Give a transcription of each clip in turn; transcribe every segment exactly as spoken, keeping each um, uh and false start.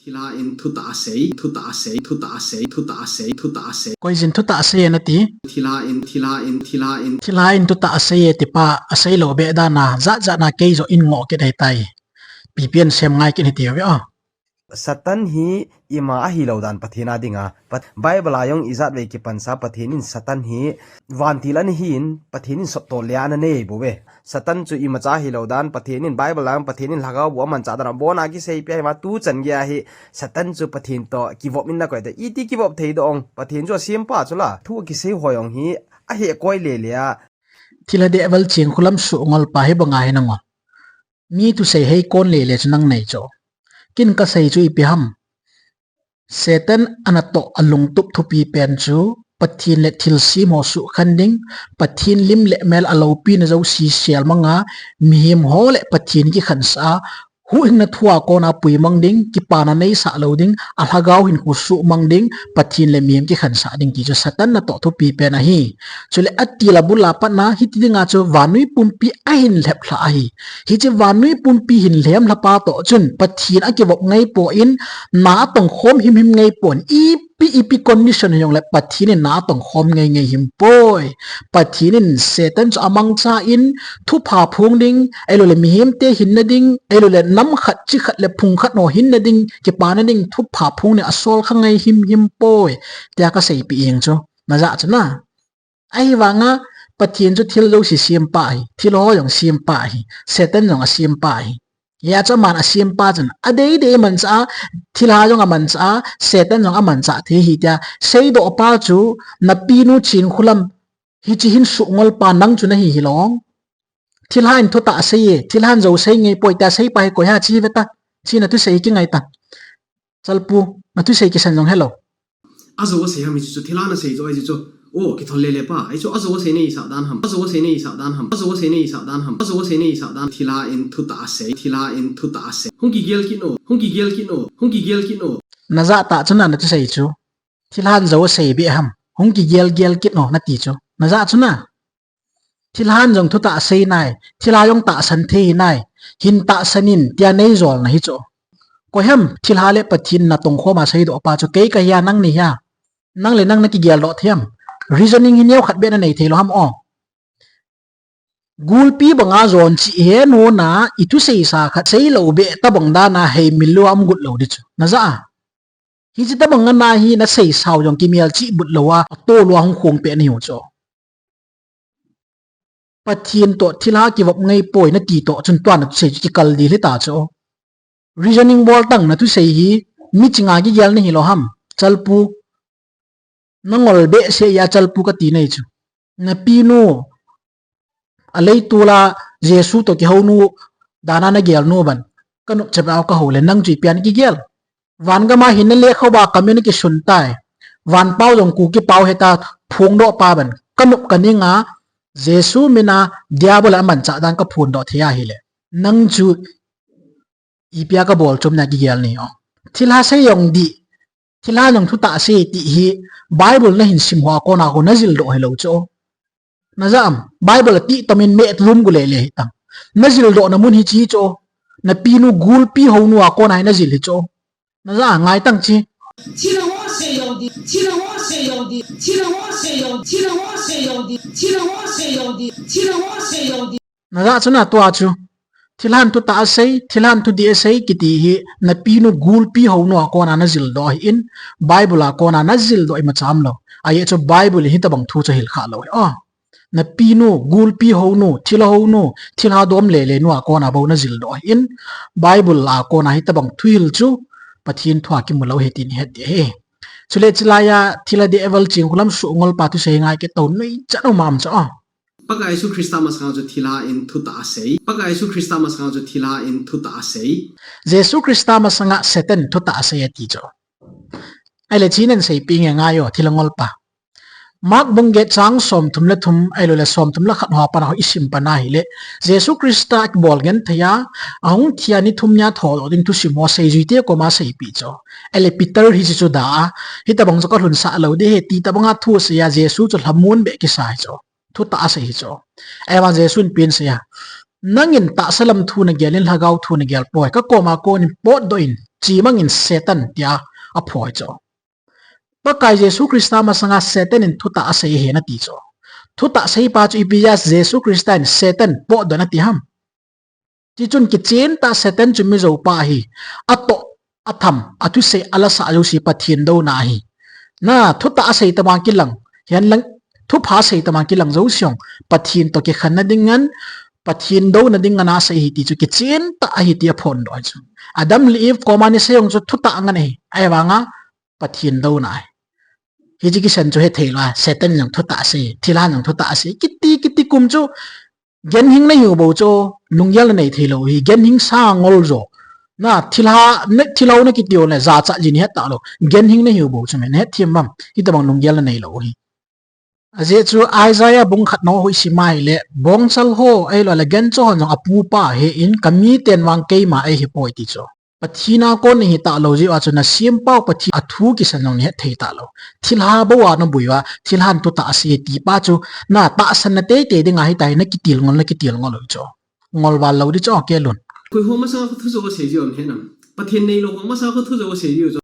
Thilha in thutah asei, thutah asei, thutah asei, thutah asei, thutah asei. Koiyin thutah asei e nati? Thilha in, thilha in, thilha in. Thilha in thutah asei e tipa, asei lou beh dan a, jat jat na kei joh in ngoh kit ahitai. Ipi pi in sem ngai kit hiti uve o. Satan hi ima ahilou dan Pathen a dinga, Pat-, Bible a jong ijat vei kipansa Pathen in Satan hi vantil ana hin, Pathen in sot tol le ana nei bou ve. Satan chu imacha hilou dan, Pathen in Bible a jong Pathen in lhagao boh amanchah dan abon a kiseipeh ahi, ama tuchan gei a hi Satan chu Pathen toh kivop in nakoi te, iti kivop thei doh ong, Pathen chu asempa chu la, thu kisei ho jong hi ahekoi lele a. Thilha dehval chingkhulam suhngol pa hi banga hi nangol. Mi thusei hei kon lele chu nang nei chu. Kin kasei chu ipi ham. Satan anatoh alungtup thupi pen chu Pathen le thilsem ho suhkhen ding, Pathen lim le mel aloupina jouse selmang a, mihem ho le Pathen kikhensa a, huhhingna thu a kona puimang ding, kipana neisah lou ding, alhagao hinkho suhmang ding, Pathen le mihem kikhensah ding ti chu Satan natoh thupi pen ahi. Chule atil abul a patna hiti dinga chu vannoi pumpi ahin lhep lha ahi. Hiche vannoi pumpi hin lhem lhapa toh chun Pathen akivop ngaipon, na atongkhom himhim ngaipon, ipi ipi condition hijongle Pathen in na atongkhom ngai ngai himpoi. Pathen in Satan chu amangcha in thupha phong ding, ahiloule mihemte hinna ding, ahiloule nam khat chi khat le phung khat ho hinna ding, kipana ding thupha phong ding asol kha ngai himhim poi, tia kaseipeh jeng chu. Najah chu na. Ahivanga Pathen chu thil jouse sempa ahi, thil ho jong sempa ahi, Satan jong asempa ahi. Hijeh chun aman asempa chun adeidei amanchah a, thilha jong amanchah a, Satan jong amanchah thei ahi tia seidoh pa chu napinu chingkhulam hiche hin suhngol pa nang chu nahi hilou. Thilha in thutah asei e, thilhan jou sei ngaipoi tia seipa hi koi ham chi veta, chi nathusei kingai ta. Chalpu, nathusei kisan jong helou. Ajou asei ham hichu, thilhan asei chu ahi chu. O, kithol lele pa, ahi chu ajou asei neisah dan ham, ajou asei neisah dan ham, ajou asei neisah dan ham, ajou asei neisah dan, thilha in thutah asei, thilha in thutah asei. Hung kigel kit o, hung kigel kit o, hung kigel kit o. Najah tah chu na nathusei chu. Thilhan jou asei beh ham, hung kigel gel kit o nati chu. Najah chu na. Thilhan jong thutah asei nai, thilha jong tahsan thei nai, hin tahsan in tia neijolna hi chu. Koi ham, thilha le Pathen natongkhom a seidoh pa chu kei kahi a nang nahi a. Nang le nang nakigel doh thei ham. Reasoning hi neokhat beh nanei thei lou ham o. Gulpi banga jon chih he nona, ithuseisa khat seilou beh tabang dan a heimil lou a umgot lou di chu. Najah a. Hiche tabang ana hi naseisau jong kimelchih but lou a, atolu a hung khong peh nahiu chu. Pathen toh thilha kivop ngaipoi nati toh chun tua nathusei chu kikal dil hita chu. Reasoning bol tang nathusei hi, miching a kigel nahi lou ham, Chalpu. Nangol behseh a Chalpu kati nai chu. Napinu, aleitol a Jesu toh kihounu, dan a nagel nu ban. Kanop chapeu kahou le nang chu ipi a nakigel. Van gam a hin nalekha uva comment nakisun tai. Van pao jong Kuki pao heta phongdoh pa ban. Kanop kaning a Jesu min a Diabol a amanchah dan kaphondoh thei ahile. Nang chu ipi a kabol chom na kigel nahi o. Thilha sei jong di, thilha jong thutah sei ti hi, Bible nahin sim ho a kona ho najildoh hilou chu. Najah am, Bible a tih tomin meh lum gu lele hitang. Najildoh na mun hiche chu. Napinu gulpi hounu a kona hi najil hi chu. Najah a ngai tang chi. Thilha ho sei jong di, thilha ho sei jong di, thilha ho sei jong di, thilha ho sei jong di, thilha ho sei jong di, thilha ho sei jong di. Najah chu na tua chu. Thilhan thutah asei, thilhan thudih asei kiti hi, napinu gulpi hounu a kona najildoh ahin, Bible a kona najildoh imacha umlou. Ajeh chu Bible in hitabang thu chu ahil khah lou hi. O. Napinu, gulpi hounu, thilha hounu, thilha dom lele nu a kona bou najildoh ahin, Bible a kona hitabang thuhil chu, Pathen thu a kimu lou ahi ti nahet ding ahi. Chule chulai a, thilha dehval chingkhulam suhngol pa thusei ngai kit tao nuichat um am chu o. Pakai Jesu Christa masanga chu thilha in thutah asei. Pakai Jesu Christa masanga chu thilha in thutah asei. Jesu Christa masanga Satan thutah asei ati chu. Ahile hiche nen seipeh nge ngai o, thilha ngol pa. Mark bung get chang somthum le thum, ahiloule somthum le khat ho a pat a ho isim pan ahile. Jesu Christa kibol genthei a, ahung thi a ni thum nia thodoh ding thusim ho seijuite koma seipeh chu. Ahile Peter hiche chu da a, hitabang chu kalhunsah lou ding ahi, ti tabang a thu asei a, Jesu chu lhamon beh kisa hi chu. Thutah asei hi chu. Ahivang Jesu in ipi asei a. Nangin tahsa lam thu nagel in lhagao thu nagel poi. Kakoma konin potdoh in. chemangin Satan tia aphoi chu. Pakai Jesu Christa masanga Satan in thutah asei ahi nati chu. Thutah seipa chu ipi jeh a Jesu Christa in Satan potdoh nati ham? Tichun kichentah Satan chu mijoupa ahi. Atoh, atham, athusei, alasah jouse Pathen douna ahi. Na, thutah asei tobang kilang, hihen lang, thupha asei tobang kilang jouse jong Pathen toh kikhenna ding ngen, Pathen douna ding ngen a asei ahi ti chu kichentah ahi ti aphondoh ahi chu. Adam le Eve koma ana sei jong chu thutah ngen ahi. Ahivanga Pathen douna ahi. Hiche kisan chu hethei lou a, Satan jong thutah asei, thilhan jong thutah asei. Kiti, kiti kum chu genhing nahiu bou chu, lunggel nanei thei lou hi, genhing sa ngol jo. Na, thilha, na, thilha nakiti u le, jachat ji nahet talou. Genhing nahiu bou chu me, nahet them uvem, hitobang lunggel nanei lou hi. Ajeh chu Isaiah bung khat na ho isim a ahile, bongchal ho, ahilouleh gancha hon jong apupa ahin, kamiten vang keima eihipoi ti chu. Pathen a kon nahi talou jeh uva chu nasempau Pathen a thu kisan jong nahet thei talou. Thilha bou a nabui uva, thilhan thutah asei tipa chu, na tahsanna teitei ding ahitai, nakitilngol, nakitilngol u chu. Ngolval lou di chu, Kelun. Koi ho masanga kho thu jou asei ji um he nam. Pathen neilou ho masanga kho thu jou asei ji u chu.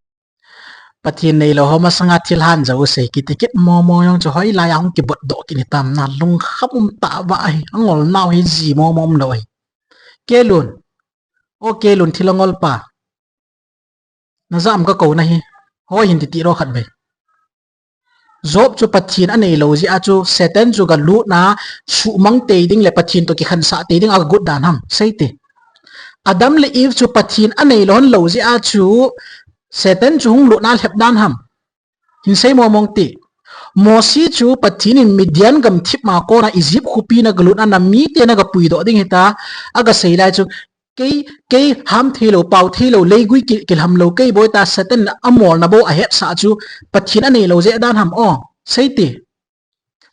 Pathen neilou ho masanga thilhan jou asei kiti kit momo jong chu hoilai a hung kibotdoh kit hitam na lungkham um tah va ahi. Angol nau hi ji momo umlou ahi. Kelun. O Kelun thil angolpa. Najah am kakou nahi. Hoi hin titi ro khatvei. Job chu Pathen aneilou jeh a chu Satan chu galut na suhmang tei ding le Pathen toh kikhansah tei ding a gagut dan ham? Seite. Adam le Eve chu Pathen aneilou hon lou jeh a chu Satan chu hung lut na lhep dan ham? Hin sei momong ti. Mosi chu Pathen in Midian gamthip ma kona Egypt khopi na galut na, namite na gapuidoh ding hita, agasei lai chu, kei, kei ham theilou, pao theilou, leigui ki, kilhamlou, kei boi ta Satan amolna bou ahetsah chu Pathen aneilou jeh dan ham o? Seite.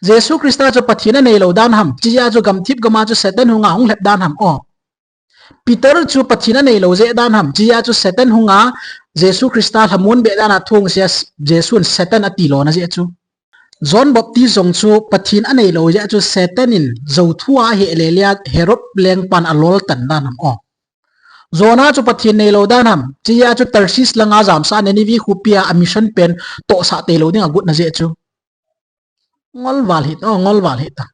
Jesu Christa chu Pathen aneilou dan ham? Chijeh a chu gamthip gam a chu Satan hunga hung lhep dan ham o? Peter chu Pathen aneilou jeh dan ham? Chijeh a chu Satan hunga Jesu Christa lhamon beh dan a thu hung sei a Jesun Satan atilona jeh chu. John Baptist jong chu Pathen aneilou jeh chu Satan in jou thu a ahehlele a Herod lengpan aloltan dan ham o? Jonah chu Pathen neilou dan ham? Chijeh chu Tarshish langa jamsah a Nineveh khopi a amission pen tohsah teilou ding agutna jeh chu. Ngolval hita, o, ngolval hita.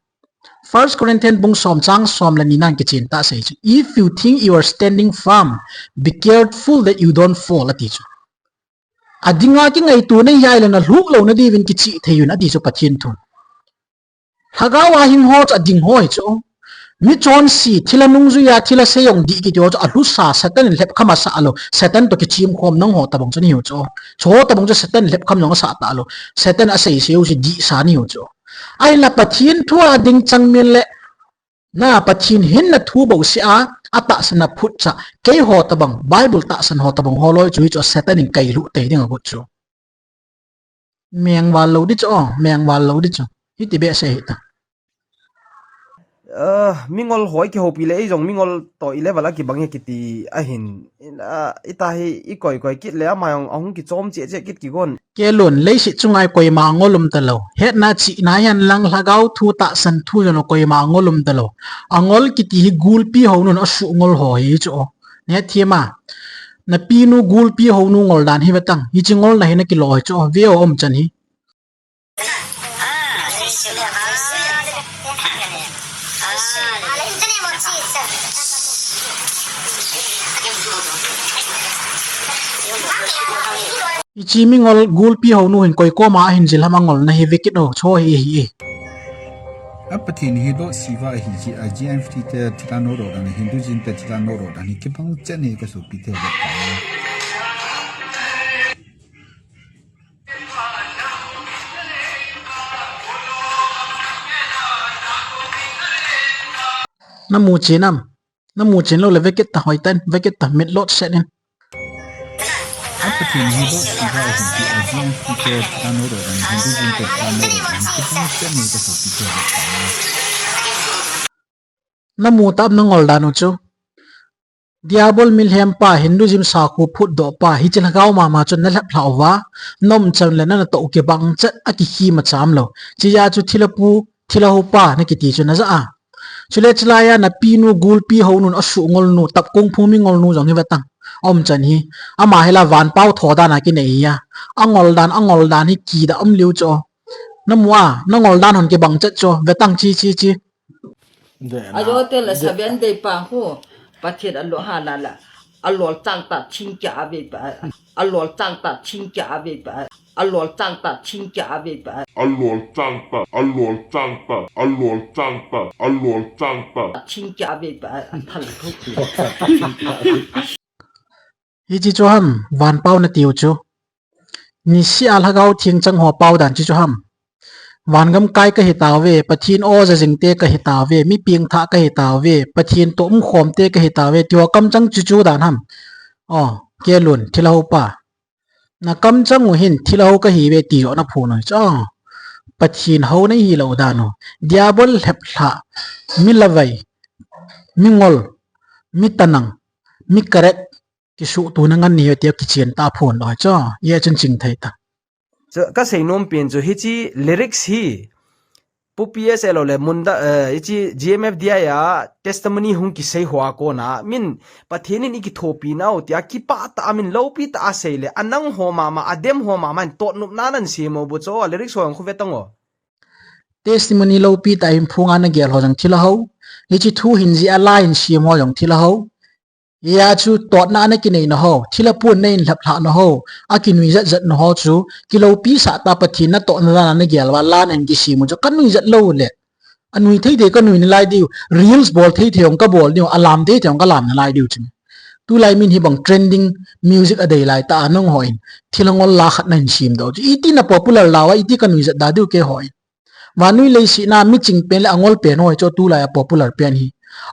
First Corinthians bung som chang som le ni nan kichentah asei chu, if you think you are standing firm, be careful that you don't fall, ati chu. Adinga kingaito nahi ahile nalhuh louna diuvin kichih thei un, ati chu Pathen thun. Lhagao a hing ho chu ading ho hi chu. Michonse, thilha nungjui a, thilha seijong dih kiti ho chu alhusa, Satan in lhepkham asah lou, Satan toh kichemkhom nangho tobang chu nahiu chu. Chuho tobang chu Satan in lhepkham jong asah talou, Satan aseisei u chu dihsa nahiu chu. Ahinla Pathen thu a ding chang min le, na Pathen hinna thu bouseh a, atahsan a phutcha, keiho tobang, Bible tahsan ho tobang ho loi chu hichu Satan in kailhuh tei ding agot chu. Mengval lou di chu, o, mengval lou di chu. Hiti behseh hita. Ah, mingol ho ikihoupi le, eijong mingol toh i level a kibang e kiti ahin. In, ah, ita hi ikoi koi kit le, ama jong ahung kichom cheh cheh kit kigon. Kelun, leiset chunga koima angol um talou. Hetna chihna hihen lang lhagao thu tahsan thu jong koima angol um talou. Angol kiti hi gulpi hounun asuh ngol ho hi chu o. Nahet them a. Napinu gulpi hounu ngol dan hi vetang. Hiche ngolna hi nakilo hi chu o. Ve o umchan hi. Hiche mingol gulpi hounu hin koi koma ahin jil ham angolna hi ve kit o, chu hi ahi e. A Pathen hi Lord Shiva ahi jeh a G M F T te thilha nodoh dan, Hinduism te thilha nodoh dan hi kibang chet e kasopi te. Namu chen am? Namu chen lou le ve kit ta hoitah in, ve kit ta mit lot set in. A Pathen hi Lord Shiva ahi jeh a G M F T te thilha nodoh dan, Hinduism te thilha nodoh dan hi kibang chet e kasopi te. Namu tah am nangol dan u chu? Diabol milhempa, Hinduism sakhu phutdohpa, hiche lhagao mama chun nalhep lhah uva, naumchan le nanatoh u kibang chet a kikhi macham lou. Chijeh a chu thilha pu, thilha hopa nakiti chu najah a. Chule chulai a napinu gulpi hounun asuh ngolnu, tapkong phu mingolnu jong hi vetang. Aum chan hi. Ama hi la vanpau tho dan a kinei hi a. Angol dan, angol dan hi kida um liu chu. Namu a, nangol dan hon kibang chet chu. Vetang chi chi chi. Ajo te la seven day pa hu. Pathen a lo ha la la. A lol chang ta thing kya ave pa. A lol chang ta thing kya ave pa. A lol chang ta thing kya ave pa. A lol chang ta, a lol chang ta, a lol chang ta, a lol chang ta. Thing kya ave pa. A thal thu. Hichi chu ham, vanpau na tiu chu. Nisi a lhagao thing chang ho pau dan chi chu ham. Vangam kai ka hi tauve, Pathen o ja jing te ka hi tauve, mi ping tha ka hi tauve, Pathen to um khom te ka hi tauve, tiwa kam chang chu chu dan ham. O, ke lun, thilhau pa. Na kam chang u hin thilhau ka hi ve ti jo na phu noi chu. Pathen hau nei hi lo dan u. Diabol lhep lha, mi lavai, mi ngol, mi tanang, mi karet, kisuh tu na ngan ni ve ti kichen ta phun lo chu. Ye chun ching thei ta. Chu ka sei nom pen chu hichi lyrics hi Pu P S lo le Munda, eh, hichi G M F D I a testimony hung kisei hoa kona min Pathen in i kithopi nau tia kipa ta a min lopi ta a sei le anang ho mama adem ho mama in tot nup na nan sei mo bu cho lyrics ho ang khu ve tang o. Testimony lopi ta in phunga na gel ho jang thilhau. Hichi thu hin ji a la in sei mo jang thilhau. Hia chu totna na kinei na ho, thilha pun na in lhap lha na ho, a kinui zat zat na ho chu, kilopi sa ta Pathen na totna dan na gel va la na in kisimu chu, ka nui zat lo le. A nui thei thei ka nui na lai diu, reels bol thei thei ong ka bol diu, a lam thei thei ong ka lam na lai diu chu. Tulai min hi bang trending music a dei lai ta a nong ho in, thilha ngol la khat na in sim do chu. Iti na popular lawa, iti ka nui zat da diu ke ho in. Vanui leiset na mi ching pen le angol pen hoi chu tulai a popular pen hi.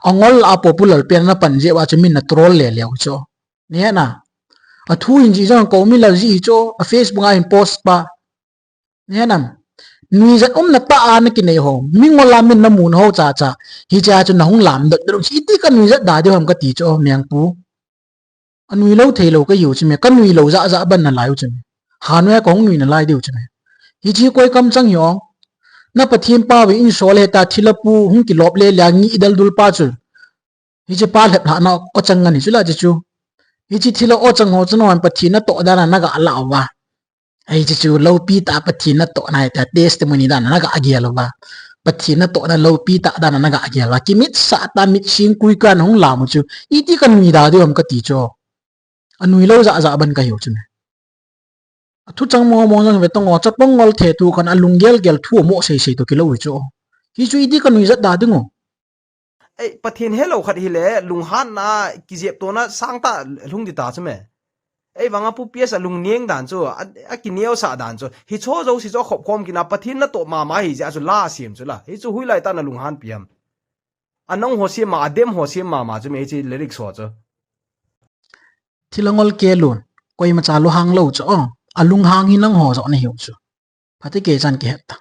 Angol a popular pen na pan jeh uva chu min na troll le leu chu. Ni he na. A thu hin ji jong ko mi lal ji hi chu a Facebook a hin post pa. Ni he nam. Nui zat um na ta a na kinei ho. Mi ngol a min na mun ho cha cha. Hi cha chu na hung lam dot dot. Iti ka nui zat da diu ham ka ti chu meng pu. A nui lo thei lo ka hiu chu me, ka nui lo za za ban na lai u chu me. Ha nui a ka hung nui na lai diu chu me. Hichi koi kam chang hi ong. Na Pathen pa ve in sol he ta thilha pu hung kilop le le ngi idal dul pa chu. Hichi pa lhep lha na o chang ngan hi chu la chi chu. Hichi thilha o chang ho chu no an Pathen na to da na na ga la wa. Ai chu chu lopi ta Pathen na to na ta testimony dan na ga gel va. Pathen na to na lopi ta dan na ga gel va. Kimit sa ta mit sing kui kan hung lam chu. Iti ka nui da diu am ka ti chu. A nui lo za za ban ka hiu chu me. A thu chang mo mo jang ve tong o chapang ngol the tu kan a lung gel gel thu mo sei sei to kilo chu. Hi chu iti ka nui zat da ding o. Ei, Pathen he lo khat hi le, lunghan na, kijep to na, sang ta, lhung di ta chu me. Ei, vanga Pu P S a lung nieng dan chu, a, a kineo sa dan chu. Hi cho zo si cho khop khom kina, Pathen na to mama hi jeh chu la siam chu la. Hi chu hui lai ta na lunghan piam. A nong ho siam ma, a dem ho siam mama chu me hi chi lyrics ho chu. Thilha ngol ke lun, koima cha lunghang lo chu, o, a lunghang hi nang ho jo na hiu chu. Phate kei chan kihet ta.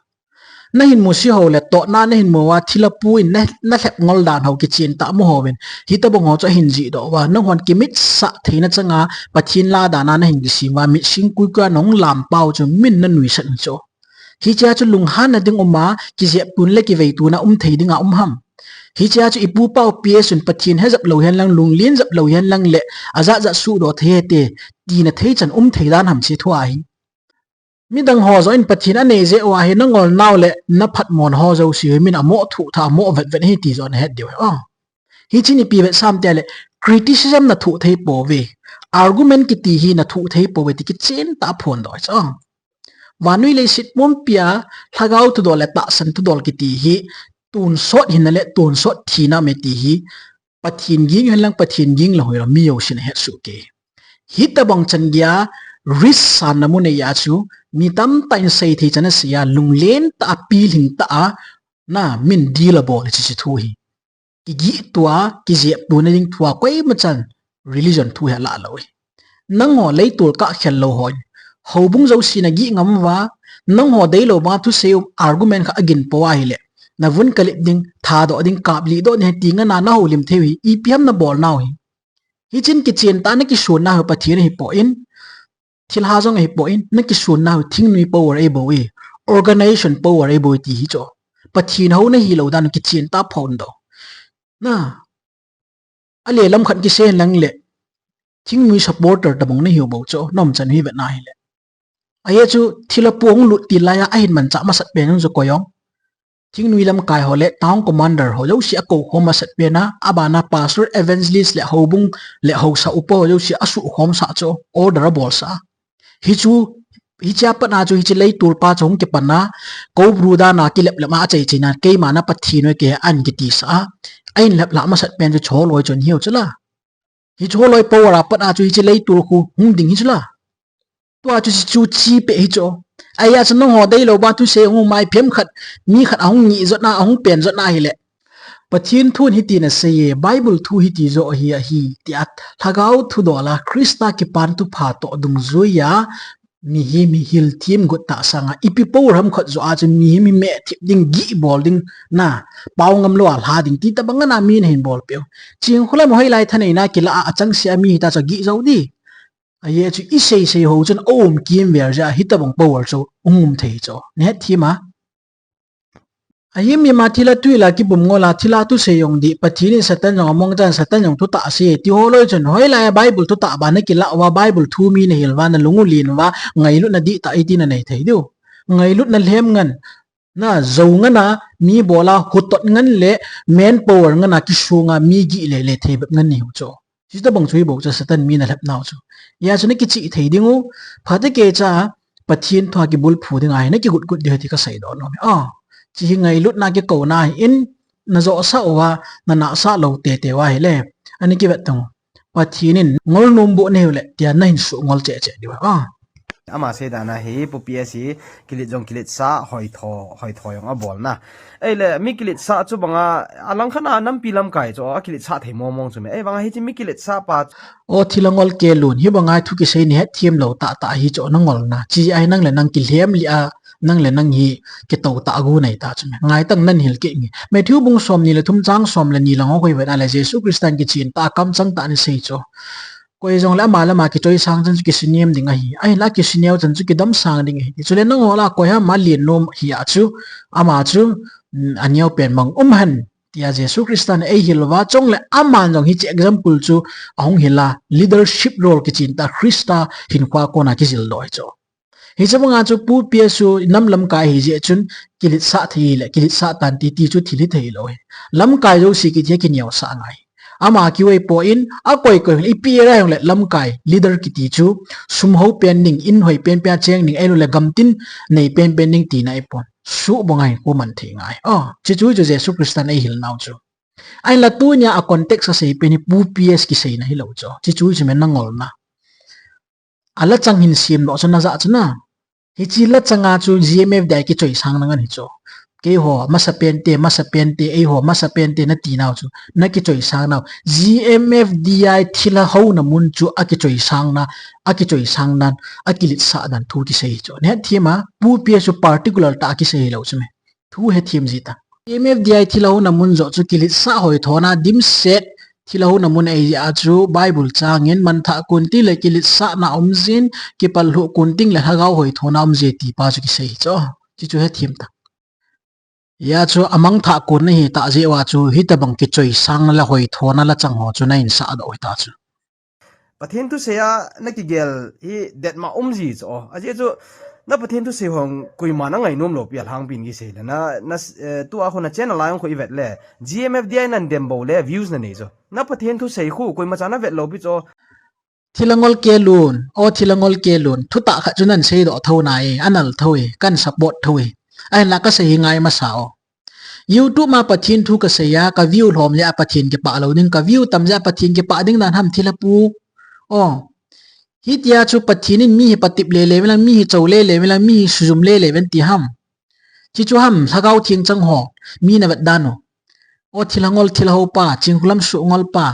Na hin mu si ho le totna na hin mu a thilha pu in na, na lhep ngol dan ho kichen ta mu ho vin. Hi ta bang ho chu a hin ji do va. Nang hon kimit sa theina changa Pathen la dan a na hin kisim va mit sing kui kua nong lam pau chu min na nui sat chu. Hi cha chu lunghan na ding um a kijep tun le kivei tun a um thei ding a um ham. Hi cha chu i pu pau P S un Pathen he jap lo hen lang lunglen jap lo hen lang le a ja ja su do thei te ti na thei chan um thei dan ham si thu a hi. Midang ho jo in Pathen a nei jeh uva hi na ngol nau le na phatmon ho jo si hi min a mo thu tha mo vet vet hi ti jo na het diu hi. O. Hi chin ipi vet sam te le criticism na thu thei po ve. Argument kiti hi na thu thei po ve ti kichen ta phon do. O. Vanui leiset pumpi a lhagao thudol le tahsan thudol kiti hi tun sot hin le tun sot thina me ti hi Pathen ging hen lang Pathen ging la hoi la mi yo sin het su ke. Hi ta bang chan gei a risk san na mu nei a chu mi tam ta in sei thei chan a sei a lunglen ta a pilhing ta a na min dil a bol chi chi thu hi. Kigih tua, kijep tu na ding thua koima chan religion thu hi a la lo hi. Nang ho lei tul ka khel lo ho. Houbung jo si na gih ngam va, nang ho dei lo ba thu sei argument kha a gin po a hi le. Na vun ka lip ding, tha do ding, kap li do ding, ti nga na na ho lim thei hi, ipi ham na bol nau hi. Hi chin kichen ta na kisun na ho Pathen hi po in, thil ha jong hi po in, na kisun na ho thingnui power ei bo e, organization power ei bo e ti hi cho. Pathen ho na hi lo dan kichen ta phon do. Na, a le lam khat kisei lang le. Thingnoi supporter tabang nahiu bou chu, nom chan hi vetna hile. Ahi chu thilha pu hung lut til laiya ahin manchah masat pen chu koi jong, thingnoi lamkai ho le town commander ho jouse akou khom masat pen a, abana pastor, evangelist le houbung le haosa upa ho jouse asuh khom sah chu, order abol sah a. Hichu, hichea pat a chu hiche leitol pa chu hung kipan a, Cobra dan a kilep lep a achai chai na, keima na Pathen u ahi kei ahin kiti sah a. Ahin lep lha masat pen chu hiche holoi chun hiu chu la. Hiche holoi power a pat a chu hiche leitol khu hung ding hi chu la. Tua chu hichu chi peh hi chu. Ahi a chu nangho deilou ba thusei hung um a, phem khat, mi khat ahung ngih jot na, ahung pen jot na hile, Pathen thun hiti nasei e, Bible thu hiti joh ahi ahi, tia lhagao thudol a, Christa kipan thupha toh dungjuiya, mihem hi hilthem got tah sanga, ipi power ham khat joh a chu mihem hi meh thip ding, gih bol ding, na, pao ngam lou a lha ding, ti tabang ana min ahin bol peh u. Chingkhulam hoilai thaneina kilah a, achangseh a mi hita chu gih jou di. Ahi chu isei sei ho chun aum kimvel jeh a hitabang power chu hung um thei chu. Nahet them a. Ahim him a thilha tui la kibum ngol a, thilha thusei jong dih, Pathen in Satan jong among chan, Satan jong thutah asei, ti holoi chun, hoilai a Bible thutah ba nakilah uva, Bible thu mi nahil uva, nalung u len uva, ngailutna dihtah iti nanei thei diu. Ngailutna lhem ngan, na, jou ngan a, mi bol a, hutot ngan le, manpower ngan a, kisung a, mi gih le le thei bep ngan nahiu chu. Hitabang chu hi bou chu Satan mi nalhep nau chu. Hia chu nakichih thei ding u, phatecha, Pathen thua kibulphu ding ahi, nakigot got ding ahi ti kasei doh nom e. A, hiche hi ngailutna kikouna ahin, najosah uva, nanahsah lou tete uva ahile, ana kivet tang u. Pathen in ngol nom bou nahiu le, tia nahin suh ngol cheh cheh diu ahi. A. Ama seidan a hi, Pu P S hi, kilit jong kilitsah, hoitho, hoitho jong abol na. Ahile, mi kilitsah chu banga, alang khat a nampi lamkai chu, akilitsah thei mong mong chu me. Ahivanga hiche mi kilitsah pa. O thilha ngol Kelun, hibanga thu kisei nahet them lou tah tah hi chu nangol na. Hiche ahi nang le nang kilhem lih a, nang le nang hi kitou tah gu nei ta chu me. Ngaitang nan hil kei nge. Matthew bung som ni le thum chang som le ni lang ho koi vet a le Jesu Christa in kichen tah a kamchang tah ana sei chu. Koi jong le ama le ama kichoisang chan chu kisinem ding ahi. Ahinla kisineo chan chu kidamsang ding ahi. Chule nangol a koi ham alen nom hi a chu, ama chu, mm, aneo pen mang um hen. Tia Jesu Christa in eihil uva, chule aman jong hiche example chu ahung hil a, leadership role kichen tah Christa hinkho a kona kijil doh ahi chu. Hiche banga chu Pu P S chu nam lamkai ahi jeh chun kilitsah thei le, kilitsah tan ti, ti chu thil hithei lou ahi. Lamkai jouse kiti hi kineosah ngai. Ama kiu ahipoi, akoi koi hung le, ipi era hung le lamkai, leader kiti chu, sum hao pen ding, in hoi pen pen a cheng ding, ahilou le gamtin nei pen pen ding tina ahipon. Suh banga hinkho man thei ngai. O, hiche chu chu Jesu Christa in eihil nau chu. Ahinla tunia a context a sei pen hi Pu P S kiseina hilou chu. Hiche chu chu me nangol na. A lachang hin sem doh chu najah chu na. Hiche lachang a chu G M F D I kichoisang na ngan hi chu. Keiho, masa pente, masa pente, eiho, masa pente nati nau chu. Nakichoisang nau. G M F D I thilha houna mun chu akichoisang na, akichoisang dan, akilitsah dan thu kisei hi chu. Nahet them a, Pu P S chu particular tah a kisei hilou chu me. Thu hethem ji ta. G M F D I thilha houna mun joh chu kilitsah hoithona dimset thilha houna mun ahi jeh a chu Bible chang in manthah kon ting le kilitsahna um jin, kipallhuh kon ting le lhagao hoithona um je ti pa chu kisei hi chu. Hiche chu hethem ta. Hia chu amangthah kon nahi tah jeh uva chu hitabang kichoisang na le hoithona lachang ho chu nahin sah doh hita chu. Pathen thusei a nakigel hi detma um ji chu. Ajeh chu na Pathen thusei ho koima na ngainom lou pi a lhangpi in kisei le na, na, eh, tua khu na channel a jong khu i vet le G M F D I nan dem bou le views nanei chu. Na Pathen thusei khu koima cha na vet lou pi chu. Thilha ngol Kelun, o thilha ngol Kelun, thutah khat chu nan seidoh tho nai, anal tho e, kan support tho e. Ahinla kasei hi ngai masa o. YouTube a Pathen thu kasei a, ka view lhom jeh a Pathen kipah lou ding, ka view tam jeh a Pathen kipah ding dan ham thilha pu. O. Hitia chu Pathen in mi hi patep lele uvin lang, mi hi chou lele uvin lang, mi hi sujum lele uvin ti ham. Hichu ham, lhagao theng chang ho, mi na vet dan u. O thilha ngol, thilha hou pa, Chingkhulam suh ngol pa.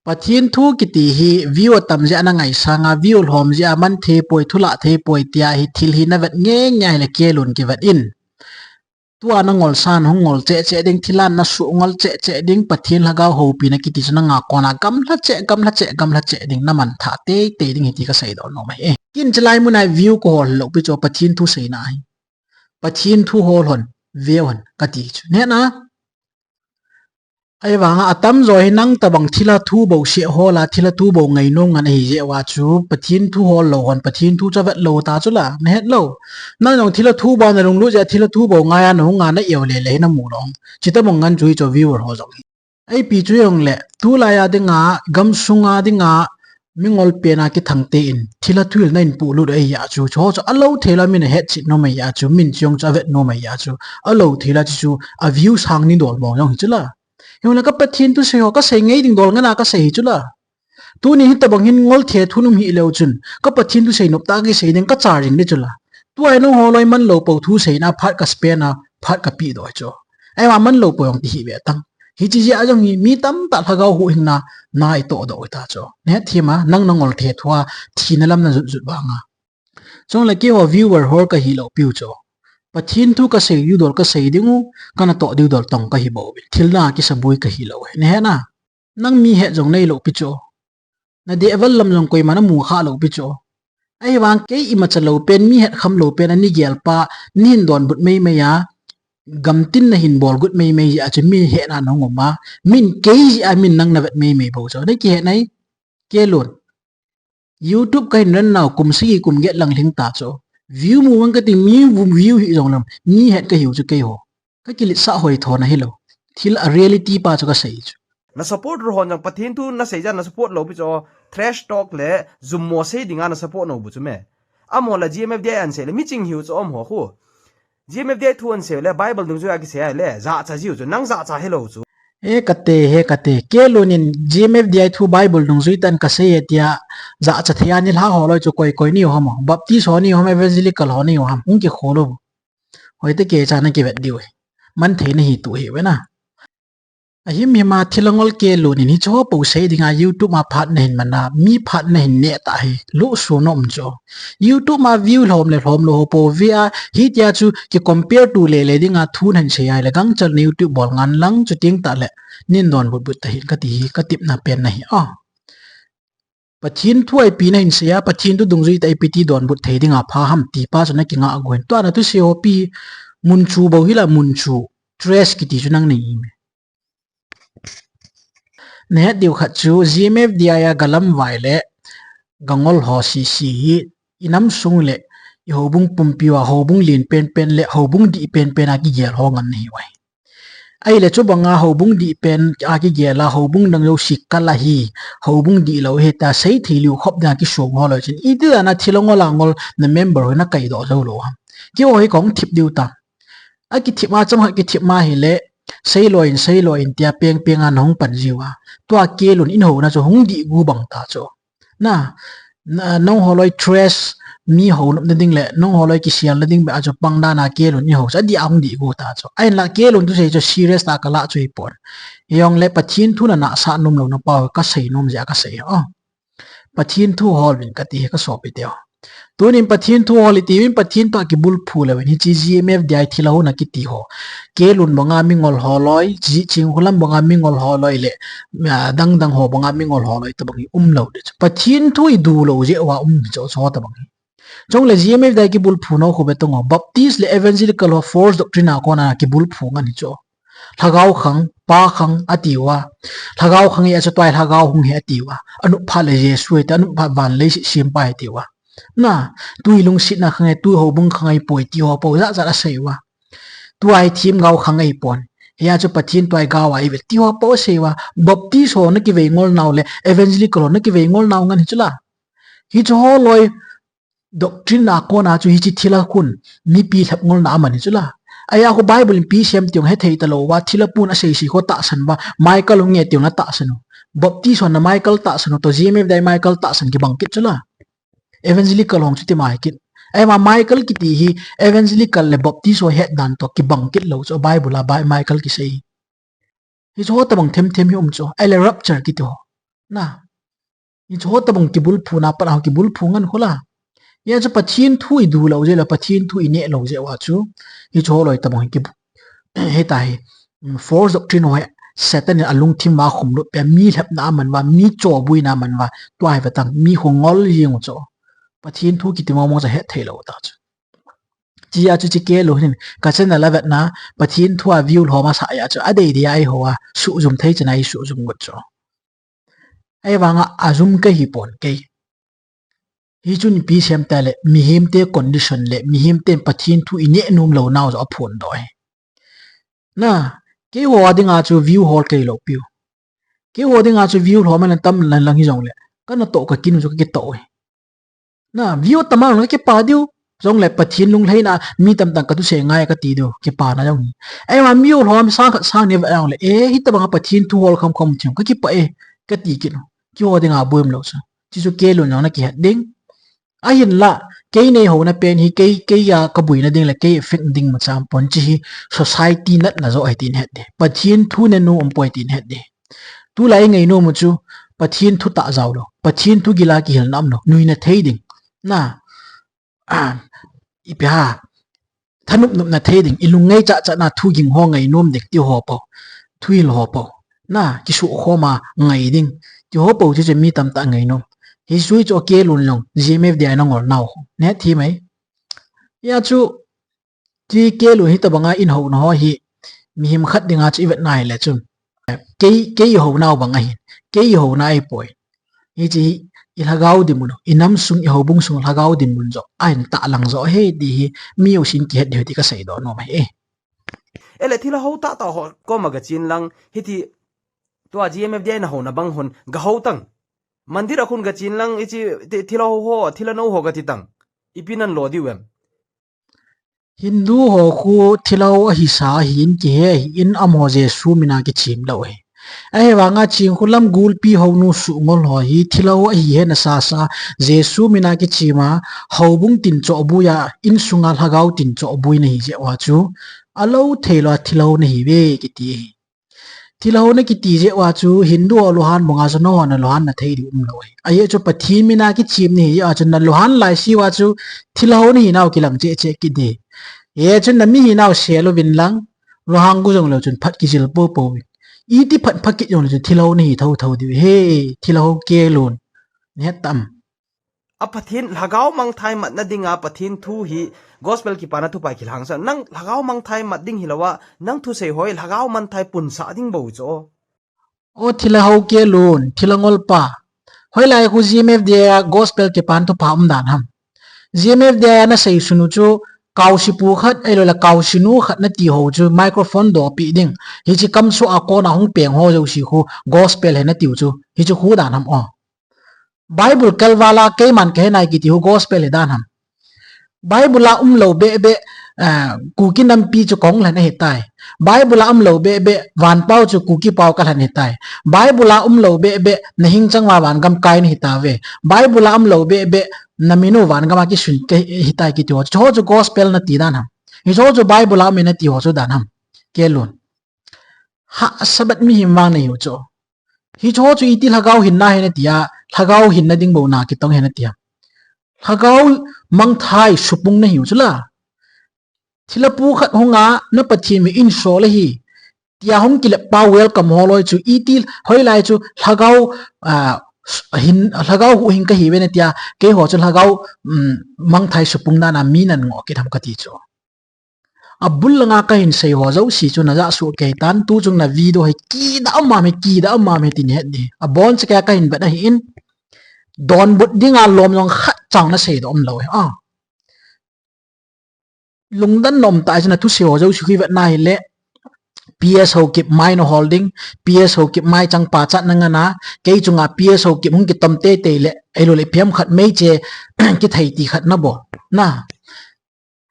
Pathen thu kiti hi view atam jeh a na ngaisang a, view lhom jeh a man thei poi, thu lah thei poi tia hi thil hi na vet nge nge hile Kelun kivet in. Tua na ngol san hung ngol cheh cheh ding, thil a na suh ngol cheh cheh ding, Pathen lhagao houpina kiti chu nanga kona gamla cheh, gamla cheh, gamla cheh ding, na manthah tei tei ding hi ti kasei doh nom ahi e. Kin chalai mun a view kahol lou pi chu Pathen thu seina ahi. Pathen thu hol hon, view hon, kati chu. Neh na. Ahivanga atamjo hi nang tabang thilha thu bou seh hol a, thilha thu bou ngainom ngan ahi jeh uva chu, Pathen thu hol lou hon, Pathen thu chu avet lou ta chu la, nahet lou. Nang jong thilha thu bou nalunglut jeh a, thilha thu bou ngai a nahung a na-eu lele hi namu lou. Chuti bang ngan chu hichu viewer ho jong hi. Ipi chu hijongle, tulai a dinga, gamsunga dinga, mingol pen a kithang te in, thilha thu hil na in pulut ahi a chu, chu chu alou thei la min ahetchet nom ahi a chu, min chu jong chu avet nom ahi a chu, alou thei la chu chu, a view sang ni dol mong jong hi chu la. Hijongle ka Pathen thu sei ho, ka sei ngai ding dol ngan a ka sei hi chu la. Tuni hitabang hin ngol the thu num hi leu chun, ka Pathen thu sei nop tah kisei ding ka cha ring di chu la. Tua hi nangho loi man lou pou thu sei na phat ka spend a, phat ka pe doh chu. Ahivang man lou pou jong ti hi ve tang. Hiche jeh a jong hi mi tamtah lhagao huhhingna, na i toh doh u ta chu. Nahet them a, nang nangol the thu a, thina lam na jut jut vang a. Chule keiho viewer hol ka hi lou piu chu. Pathen thu ka sei diu dol ka sei ding u, ka natoh diu dol tong ka hi bou ve. Thil na kisabui ka hi lou ve. Nahet na. Nang mi het jong nei lou pi chu. Na dehval lam jong koima na mu kha lou pi chu. Ahivang kei imacha lou pen, mi het kham lou pen, ani gel pa, nahin donbut mei mei a, gamtin nahin bol gut mei mei jeh a chu mi hetna nahung um a, min kei jeh a min nang na vet mei mei bou chu. Na kihe nai, Kelun. YouTube ka hin run nau kum sagi kum get lang lhing ta chu. View mu vang ka ti mi view hi jong lam, mi het ka hiu chu keiho. Ka kiletsah hoi tho na hi lou. Thil a reality pa chu ka sei chu. Na support ru hon jong Pathen thu na sei jeh a na support lou pi chu. Trash talk le jummo sei dinga na support nau bu chu me. Amaho la G M F D I an sei le mi ching hiu chu amaho khu. G M F D I thu an sei le Bible dungjui a kisei le jahcha jiu chu. Nang jahcha hi lou chu. He kate, he kate. Kelun in G M F D I thu Bible dungjui tah in ka sei e tia jahcha thei a ni lha ho loi chu koi koi ni u ham. Baptist ho ni u ham, Evangelical ho ni u ham. Hung kikhol u. Hoite kei cha na kivet diu hi. Man thei na hi tu hi ve na. Ahim him a thilha ngol Kelun in hiche ho pou sei dinga YouTube a phat nahin man a, mi phat nahin neh ta hi. Lusu nom chu. YouTube a view lhom le lhom lou ho pou ve a, hitia chu ki compare tu lele dinga thu nahin sei a le gangchal na YouTube bol ngan lang chu ting tah le. Nin donbut but ta hin ka ti hi, ka tipna pen na hi. A. Pathen thu a ipi nahin sei a, Pathen thu dungjui tah a ipi ti donbut thei dinga pha ham ti pa chu na kingah gon. Tua na thusei ho pi mun chu bou hi la mun chu. Trash kiti chu nang nei me. Nahet diu khat chu G M F D I a galam vai le gangol ho sisi hi i nam sung le i houbung pumpi uva houbung lien pen pen le houbung dih pen pen a kigel ho ngan nahi uve. Ahile chubanga houbung dih pen a kigel a, houbung dang jouse kal ahi, houbung dihlou ahi tia seithei lou khop dinga kisong ho loi chun. Iti dan a thilha ngol a ngol na member ho na kaidoh jou lou ham. Keiho hi kahung thip diu ta. Akithip a chomkhat kithip ma hile, seilou in, seilou in tia peng peng a nahung pan jiu a. Tua Kelun in houna chu hung dih gu bang ta chu. Na, na, nangho loi trash mi houna ding le, nangho loi kiselna ding beh a chu pang dan a Kelun in hou chu, adih a hung dih gu ta chu. Ahinla Kelun thusei chu serious tah a ka lah chu hipon. Hijongle Pathen thu na nahsah nom louna pa ka sei nom jeh a ka sei. O. Pathen thu hol uvin ka ti hi ka sopi teu. Tunin Pathen thu hol iti uvin Pathen thu a kibulphu leu vin hiche G M F D I thilha houna kiti ho. Kelun banga mingol ho loi, Jihchingkholam banga mingol ho loi le, a, dang dang ho banga mingol ho loi tabang hi umlou ding chu. Pathen thu i dulou jeh uva um hi chu, chu tabang hi. Chule G M F D I kibulphu nau khu be tong o. Baptist le Evangelical ho false doctrine a kona kibulphu ngan hi chu. Lhagao khang, Pa khang, ati uva. Lhagao khang hi a chu tua hi Lhagao hung hi ati uva. Anop phat le Jesu hi ati, anop phat van leiset sempa hi ati uva. Na, tui lungsetna khang hi, tui houbung khang hi poi ti ho pou, jat jat a sei uva. Tua hi themgao khang hi pon. Hia chu Pathen tua hi gao a hi ve ti ho pou sei uva. Baptist ho na kivei ngol nau le, Evangelical ho na kivei ngol nau ngan hi chu la. Hiche ho loi, doctrine a kona chu hiche thilha khun, mipi lhep ngolna aman hi chu la. Ahia khu Bible in ipi asei em ti jong hethei talou uva, thilha pun asei sei khu tahsan uva, Michael hung nge ti jong atahsan u. Baptist hon na Michael tahsan u, toh G M F D I Michael tahsan kibang kit chu la. Evangelical hon chuti mai kit. Ahivang Michael kiti hi, Evangelical le Baptist ho het dan toh kibang kit lou chu, Bible a Bi-, Michael kisei. Hiche ho tabang them them hi um chu, ahile rapture kiti ho. Na. Hiche ho tabang kibulphu na pat a ho kibulphu ngan khu la. Hia chu Pathen thu i dulou jeh le, Pathen thu i nehlou jeh uva chu. Hiche ho loi tabang hi kibu-, hita hi, mm, false doctrine ho hi, Satan in alungthim uva khumlut peh, mi lhepna aman uva, mi chobuina aman uva, tua hi ve tang, mi khu ngol jing u chu. Pathen thu kiti mong mong chu hethei lou ta chu. Tia chu chi kei lou hin ka channel a vetna, Pathen thu a view lhom a sa ya chu, adei dia eiho a, suhjum thei chana i suhjum got chu. Ahivanga ajum ka hi pon kei. Hichun ipi sem tale, mihem te condition le, mihem ten Pathen thu i neh nom lou nau jo aphon doh e. Na, keiho a dinga chu view hol kei lou piu. Keiho a dinga chu view lhom a tam lang lang hi jongle, kana toh ka kin u chu ka kitoh e. Na, view tam a lang ka kipa diu. Jongle Pathen lunglhaina, mi tamtah ka thusei ngai ka ti diu, kipana jong hi. Ahivang mi u lhom sang khat sang ni va jongle, e, hitabanga Pathen thu hol kham kham thim ka kipa e, ka ti kin u. Keiho a dinga boim lou chu. Chi chu kei lun jong na kihet ding. Ahinla, kei nei houna pen hi, kei, kei a ka buina ding le, kei effect ding ma cham pon chi hi, society natna jo ahi tin het ding. Pathen thu nenu um poi tin het ding. Tulai ngainom u chu, Pathen thu tah jao lou, Pathen thu gila kihilna um lou, nuina thei ding. Na, ah, ipi ha, thanop nopna thei ding, i lungngai chah chah na thu ging ho ngainom ding, ti ho po, thuhil ho po. Na, kisuh khom a ngai ding, ti ho po chu chu mi tamtah ngainom. Hi sui chu kei lun jong, G M F D I na ngol nau. Neh thi mai. Ya chu, Ti kei lun hitabanga in houna ho hi, mihem khat dinga chu i vetna hile chun. Kei, kei i hounau bang ahin, kei i houna ahi poi. Hichi hi, i lhagao dinmun, i nam sung, i houbung sung lhagao dinmun jo, ahin tah lang jo, he, ti hi, mi u sin kihet diu ti ka seidoh nom ahi e. Ele thilha ho tah tah ho, koma ka chin lang, hiti, tua G M F D I na houna bang hon, ka ho tang. Mandir a khun ka chin lang, ichi, thi-, thilha ho ho, thilha no ho ka ti tang. Ipi nan lo diu em. Hindu ho khu thilha ho ahi sa ahin kihe ahin amaho Jesu mina kichim lou ahi. Ahivanga ching khu lam gulpi ho nu suh ngol ho hi thilha ho ahi hena sa sa Jesu mina kichim a houbung tin choh bui a insunga lhagao tin choh bui na hi jeh uva chu alou thei lou a thilha ho na hi ve kiti ahi. Thilha ho na kiti jeh uva chu Hindu ho luhan banga chu nangho na luhan na thei diu um lou ahi. Ajeh chu Pathen mina kichim na hi jeh uva chu na luhan lai si uva chu thilha ho na hi nau kilang cheh cheh kit ding. Hiche chu na mi hi nau sel uvin lang, luhan gu jong lou chun phat kijil po po uvin. Iti phat phat kit jong lou chun thilha ho na hi tho tho diu. He, thilha ho kei lun. Neh tam. A Pathen lhagao mangthai matna dinga Pathen thu hi gospel kipana thu pa kilhang sa. Nang lhagao mangthai mat ding hilou a, nang thusei ho hi lhagao mangthai punsah ding bou chu. O thilha ho kei lun, thilha ngol pa. Hoilai khu G M F D I a gospel kipana thu pa um dan ham. G M F D I a na sei sunu chu, kaosi pu khat, ahilou le kaosi nu khat na ti ho chu, microphone dopi ding. Hichi kamsoh a kona hung peng ho jouse khu, gospel he na tiu chu. Hichu khu dan ham o. Bible kalvala keiman kahe nai kiti hu gospel hi dan ham. Bible a umlou beh beh, ah, Kuki nampi chu kong lhen ahitai. Bible a umlou beh beh, vanpao chu Kuki pao kalhen ahitai. Bible a umlou beh beh, nahing chang uva vangam kai nahi tauve. Bible a umlou beh beh, namin u vangam a kisun kahitai kiti ho. Chu ho chu gospel nati dan ham. Hichu ho chu Bible a um e nati ho chu dan ham. Kei lun. Ha, Sabbath mihem vang nahiu chu. Hichu ho chu iti lhagao hinna hi nati a, lhagao hinna ding bou na kitong hi nati a. Lhagao mangthai supung nahiu chu la. Thilha pu khat hunga na Pathen mi in so le hi. Tia hung kilep pa welcome ho loi chu iti hoilai chu lhagao, ah, hin, lhagao huhhing kahi ve nati a, keiho chu lhagao, um, mangthai supung dan a mi nan ngoh kit ham kati chu. Abul langa kahin sei ho jouse chu najah suh kei tan, tuchung na video hi kidah um am e, kidah um am e tin het ding. Aboncha kei kahin vet ahin, donbut dinga lom jong khat chang nasei doh umlou e. Ah. Lungdon nom tah a chun athusei ho jouse khu i vetna hile, P S Haokip mai nahol ding, P S Haokip mai chang pachat nangan a, kei chunga P S Haokip hung kitom teitei le, ahilou le ipi ham khat meiche kithei ti khat nabol. Na.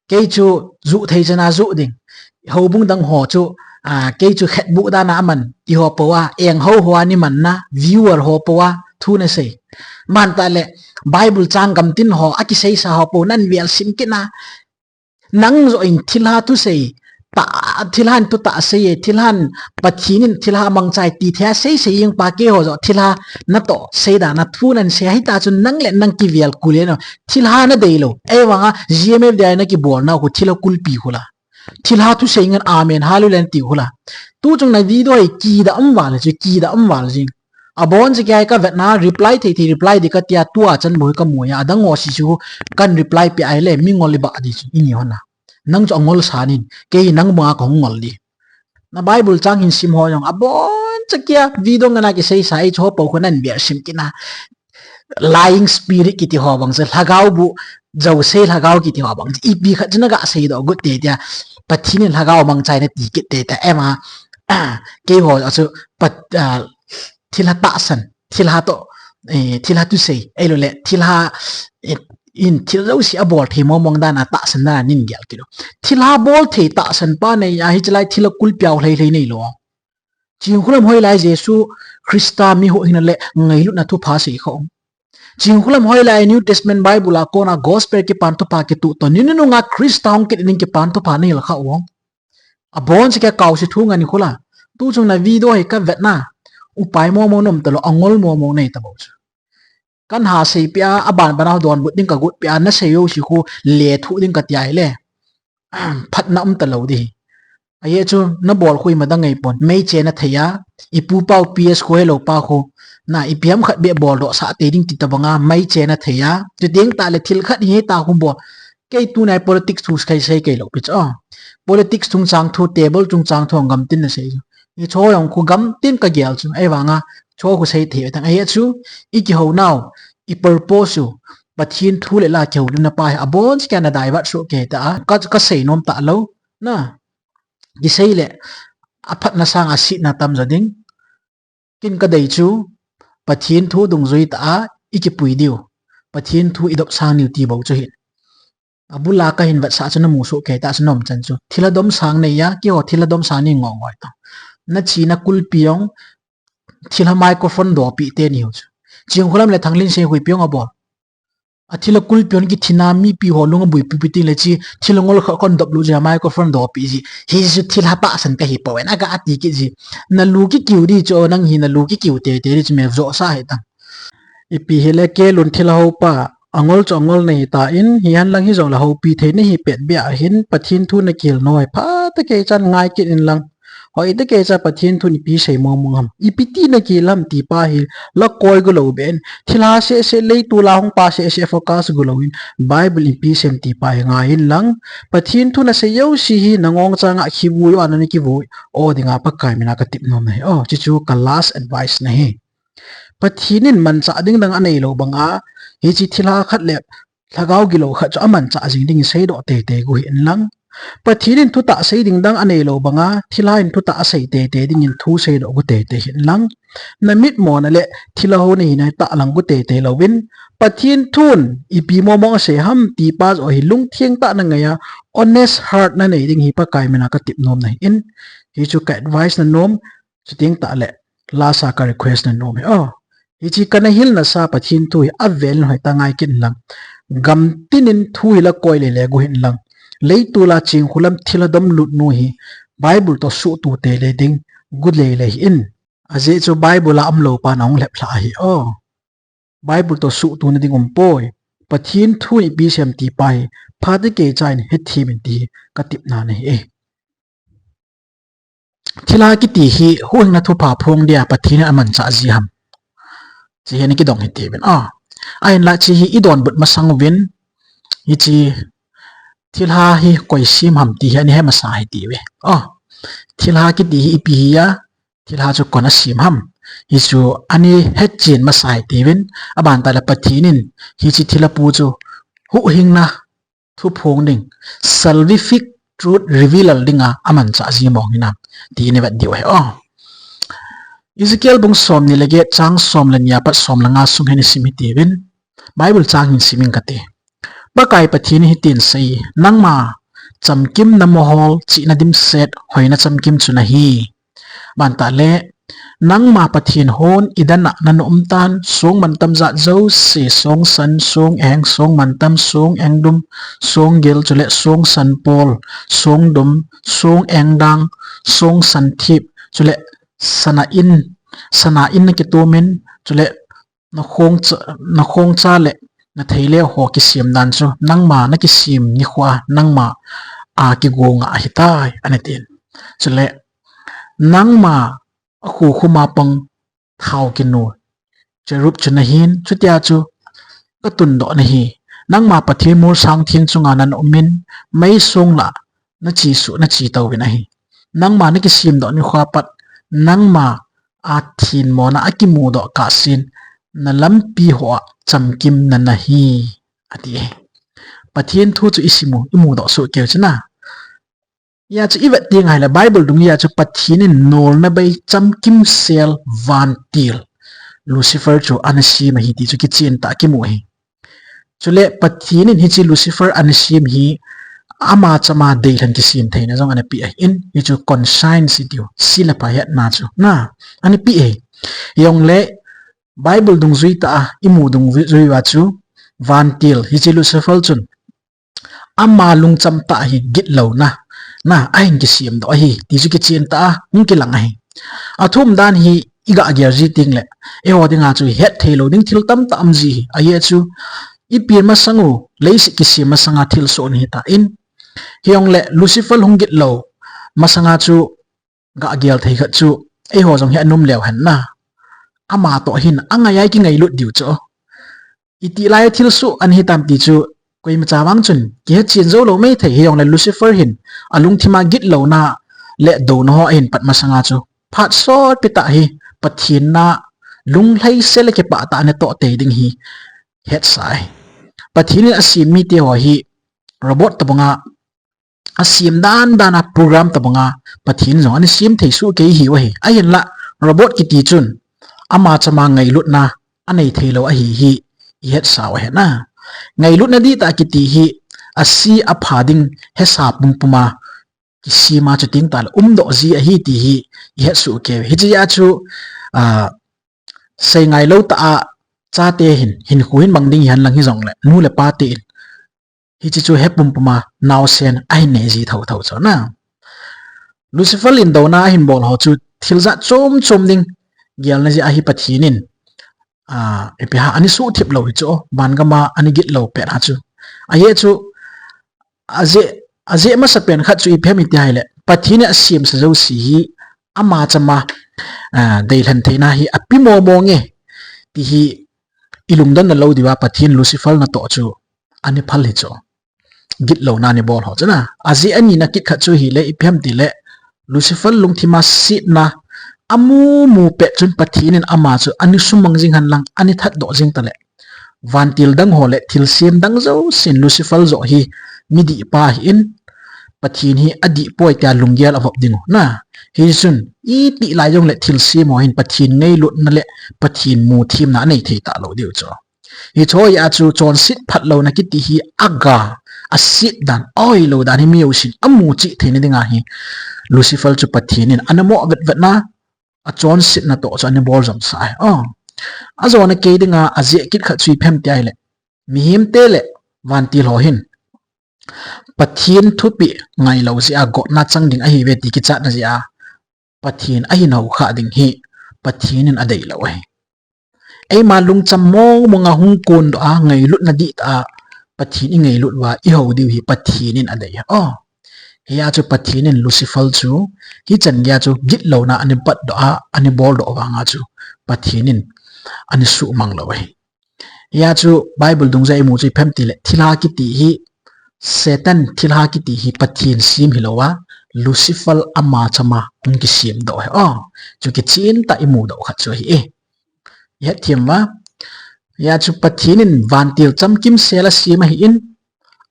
Kei chu juh thei chana juh ding. Houbung dang ho chu, ah, kei chu khetbuh dan a aman, ti ho po a, eng ho ho a ni man na, viewer ho po a, thu nasei. Man tah le, Bible chang gamtin ho, akiseisa ho po, nan vel sim kit na. Nang joh in thilha thusei, ta, thilhan thu tah sei e, thilhan Pathen in thilha mangchai ti thei a sei sei jeng pa keiho joh thilha natoh sei dan a thu nan sei ahi ta chun nang le nang kivel kul e no. Thilha nadei lou. Ahivanga G M F D I na kibol nau khu thilha kulpi khu la. Thilha thusei ngen amen hallelujah nati khu la. Tuchung na video hi kidah um val chu kidah um val jing. Aboncha kei ka vetna reply thei thei reply ding kati a tua chan bou hi kamu a adang ho si chu kan reply peh ahile mingol iba ding chu ini hon a. Nang chu angol san in, kei nang banga kahung ngol di. Na Bible chang hin sim ho jong, abon chakia, video ngana kisei sa, ei chu ho po khu nan bia sim kina. Lying spirit kiti ho bang chu, lhagao bu, Jose lhagao kiti ho bang chu, ipi khat chu naga seidoh got te tia, Pathen in lhagao mangchai nati kit te tia, ema, keiho chu, pat, ah, thilha tahsan, thilha toh, eh, thilha thusei, ahilou le, thilha, eh, in thil jouse abol thei mong mong dan a tahsan dan a nin gel kit u. Thilha bol thei tahsan pa nei a, hiche lai thilha kulpi u lhei lhei neilou. Chingkhulam hoilai Jesu Christa mi huhhingna le ngailutna thupha sei kha u. Chingkhulam hoilai New Testament Bible a kona gospel kipan thupha kituh toh, ni nunung a Christa hung kit ding kipan thupha neihil kha u. Abon chakia kaose thu ngan khu la. Tu chung na video hi kavetna, upai mong mong nom talou, angol mong mong nei tabou chu. Kan ha seipeh a, aban ban a donbut ding kagot peh a, nasei jouse khu lethuh ding kati a hile, phatna um talou di. Ajeh chu nabol khu ima dang ngei pon, meichena thei a, ipu pau P S khu helou pa khu, na ipi ham khat beh boldoh sah tei ding ti tobang a, meichena thei a, chuteng tah le thil khat hi ta khu bol. Kei tunai politics thu sei sei kei lou pi chu. Politics chungchang thu, table chungchang thu gamtin nasei chu. Hiche ho jong khu gamtin kagel chu. Ahivanga, hiche ho khu sei thei ve tang. Ajeh chu, ikihounau, i purpose u, Pathen thu le la kihoulimna pa hi, abon chakia na divert soh kei ta a, ka, kasei nom talou. Na, kisei le, aphatna sanga setna tamjo ding. Ken kadei chu, Pathen thu dungjui tah a, ikipui diu. Pathen thu idopsang diu ti bou chu hin. Abul a kahin vetsah chu namu soh kei ta chu nomchan chu. Thilha domsang nei a, keiho thilha domsang nei ngol ngol ta. Nachena kulpi jong, thilha microphone dopi teni u chu. Chingkhulam le Thanglinsei huipi jong abol. Athilha kulpi hon kithina mipi ho lung abuipi pi teng le hiche thilha ngol khat kon dop lou jeh a microphone dopi ji. Hichu thilha tahsan kahi poi, naga ati kit ji. Nalu kikiu di chu, nang hi nalu kikiu tei tei di chu, me jo sa hi tang. Ipi hile Kelun thilha hou pa, angol chu angol nahi tan, hihen lang hijongle houpi thei nahi pet beh a hin, Pathen thu nakihil nau hi pha tah kei chan ngai kit in lang. Hoi tah kei cha Pathen thun ipi sei mong mong ham. Ipi ti nakihil ham ti pa hi la koi gu lou ben. Thilha seh seh, leitol a hung pa seh seh focus gu lou in, Bible ipi seiyem ti pa hi ngai in lang. Pathen thu nasei jouse hi nangong chang a kivui o, ana kivui o dinga Pakai mina katep nom nahi. O, hichu ka last advice nahi. Pathen in manchah ding dang anei lou banga, hiche thilha khat le lhagao gilou khat chu amanchah jing dingin seidoh tei tei gu hih in lang. Pathen in thutah sei ding dang anei lou banga, thilha in thutah asei tei tei dingin thu seidoh gu tei tei hih in lang. Namitmo na le thilha hou nahi nai tah lang gu tei tei louvin, Pathen thun ipi mong mong asei ham ti pa joh hi lungtheng tah a nangai a, honest heart nanei ding hi Pakai mina katep nom nahi in. Hichu ka advice nanom, chuteng tah le lasa ka request nanom hi. O, hiche kana hilna sa Pathen thu hi avel in hoi tah ngai kit in lang. Gamtin in thu hi la koi le le gu hih in lang. Leitol a Chingkhulam thilha dom lut nu hi Bible toh suhtoh tei le ding gu le le hih in. Ajeh chu Bible a umlou pa nahung lhep lha ahi. O, Bible toh suhtoh na ding um poi. Pathen thun ipi seiyem ti pa hi pha tah kei cha in hethem in ti hi katepna nahi e. Thilha kiti hi huhhingna thupha phong dia Pathen in amanchah ji ham. Hiche hi ana kidong hite uvin. A, ahinla hiche hi idonbut masang uvin, hiche thilha hi koi sem ham ti hi ana he masa hite uve. A, thilha kiti hi ipi hi a, thilha chu koin asem ham, hichu ana hetchen masa hite uvin. Aban tah le Pathen in hiche thilha pu chu huhhingna thu phong ding, salvific truth reveal dinga amanchah ji mong hinam ti hi navet diu ahi. O, Ezekiel bung somni le get chang som le ni apat som le nga sung hi nasim hite uvin. Bible chang hin sim inge kati. Pakai Pathen in hitin asei, nangma chamkim, namohol, chihna dimset, hoina chamkim chu nahi. Aban tah le, nangma Pathen hon idana nana um tan, song mantam jat jouse, song san, song eng, song mantam, song engdum, song gil, chule song sanpol, song dum, song engdang, song santhip, chule sana in, sana in nakitomin, chule nakhong cha, nakhong cha le nathei le ho kisem dan chu nangma nakisem nikho a nangma a kigonga ahitai, ana tin. Chule nangma akhokhoma pang thao kinu cherub chu nahin, chutia chu katundoh nahi. Nangma Pathen molsang theng chunga nana umin, mei song lah nachesuh, nache touvin ahi. Nangma nakisemdoh nikho a pat, nangma a thenmona akimudoh kahsen, nalampi hoa chamkim nana hi, ati e. Pathen thu chu isim u, imudoh soh keu chu na. Hijeh chun ivet ding ahile Bible dungjui a chu Pathen in nolna bei chamkimsel vantil Lucifer chu ana sem ahi ti chu kichen tah a kimu ahi. Chule Pathen in hiche Lucifer ana sem hi ama chama deilhen kisem theina jong ana peh ahin, hichu conscience itiu, se le pha hetna chu na, ana peh ahi. Hijongle Bible dungjui tah a imu dungjui uva chu vantil hiche Lucifer chun ama lungcham tah hi gitlouna, na, ahin kisemdoh ahi ti chu kichen tah a hung kilang ahi. Athum dan hi iga gel ji tengle eiho dinga chu hetthei lou ding thil tamtah um ji ahi. Ajeh chu ipi masang u, leiset kisem masanga thilsoh ihitan, hijongle Lucifer hung gitlou masanga chu ga gel thei khat chu eiho jong hi anom leu hen na. Ama toh hin angai a ikingailut diu chu, itih lai a thilsoh ana hitam ti chu koimacha vang chun kihechen joulou maithei. Hijongle Lucifer hin alungthima gitlouna le douna ho ahin pat masanga chu phat sotpi tah hi Pathen na lunglhaisel le kipah tah a ana toh tei ding hi hetsa ahi. Pathen in asem mite ho hi robot tobanga asem dan dan a program tobanga Pathen jong ana sem thei soh kei hiu ahi. Ahinla robot kiti chun ama chama ngailutna anei theilou ahi hi ihetsau ahi na. Ngailutna dihtah kiti hi ase apha ding hesa pumpuma kisema chuteng tahle umdoh ji ahi ti hi ihetsoh kei. Hichea chu, a, seingailou tah a chate hin, hinkho hin mang ding hihen lang hijongle nu le pate in hiche chu he pumpuma naosen ahin nei ji thotho chu na. Lucifer in douna ahin bol ho chu thil jat chom chom ding gelna jeh ahi Pathen in, a, ipi ham, ana suhthip lou hi chu, vangam a ana gitlou pet a chu. Ajeh chu, ajeh, ajeh masapen khat chu ipi ham iti ahile Pathen in asemsa jouse hi ama chama, a, deilhen theina hi api momo nge ti hi ilungdonna lou diuva Pathen Lucifer natoh chu ana phal hi chu. Gitlouna ana bol ho chu na. Ajeh anina kit khat chu hile ipi ham tile Lucifer lungthima setna amu mu pet chun Pathen in ama chu ana sumang jing hen lang ana thatdoh jing tale vantil dang ho le thilsem dang jousen Lucifer joh hi midihpa ahin, Pathen hi adihpoi tia lunggel avop dingu na. Hichun itih lai jongle thilsem ho hin Pathen ngailutna le Pathen muthemna anei thei talou diu chu. Hiche a chu chonset phatlouna kiti hi aga, aset dan, ahoilou dan hi mi jousen amu cheh theina dinga hi Lucifer chu Pathen in ana mo vetvetna, achonsetna toh chu ana bol jomsa ahi. Ajona kei dinga ajeh kit khat chu ipi ham ti ahile mihemte le vantil ho hin Pathen thupeh ngailou jeh a gotna chang ding ahiuve ti kichatna jeh a Pathen ahin houkhah ding hi Pathen in adeilou ahi. Eima lungcham mong monga hung kondoh a ngailutna dihtah a Pathen ingailut uva ihou diu hi Pathen in adei ahi. Hia chu Pathen in Lucifer chu hichan geiya chu gitlouna ana patdoh a, ana boldoh vanga chu Pathen in ana suhmang lou ahi. Hia chu Bible dungjui a imu chu ipi ham tile thilha kiti hi, Satan thilha kiti hi Pathen sem hilouva Lucifer ama chama hung kisemdoh ahi. Chu kichen tah imudoh khat chu ahi e. Ihet them uva. Hia chu Pathen in vantil chamkimsel asem ahin,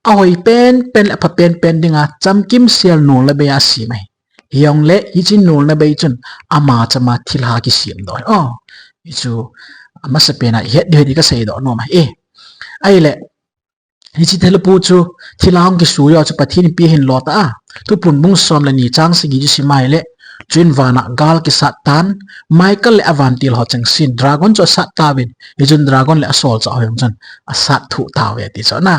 ahoi penpen le apha penpen dinga chamkimsel nolna bei a asem ahi. Hijongle hiche nolna bei chun ama chama thilha kisemdoh ahi. Hichu amasapen a ihet diu ahi ti kaseidoh nom ahi e. Ahile hiche thilhapu chu thilha hung kisu jeh chu Pathen in ipi ahin lo ta a. Thuphon bung som le ni chang sagi chu sim ahile, chuin vana gal kisat tan, Michael le avantil ho chengsen dragon chu asat tauvin, hichun dragon le asolchah ho jong chun asat thuh tauve ti chu na.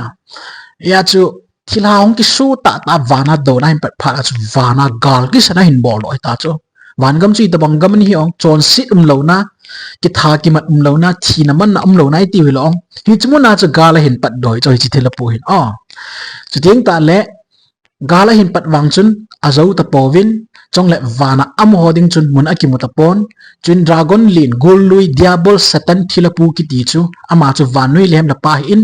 Hia chu thilha hung kisu tahtah a vana douna ahin pat phat a chu vana gal kisan ahin boldoh hita chu. Vangam chu itobang gam ana hi ong, chonset umlouna, kitha kimat umlouna, thina manna umlouna itiu hilou ong. Hiche muna chu gal ahin patdoh hi chu hiche thilhapu hin. Chuteng tahle gal ahin pat vang chun ajou tapouvin, Chule vana amaho ding chun mun akimu tapon. Chuin dragon lin, gullui, diabol, Satan, thilha pu kiti chu, ama chu vannoi le hem le pa ahin,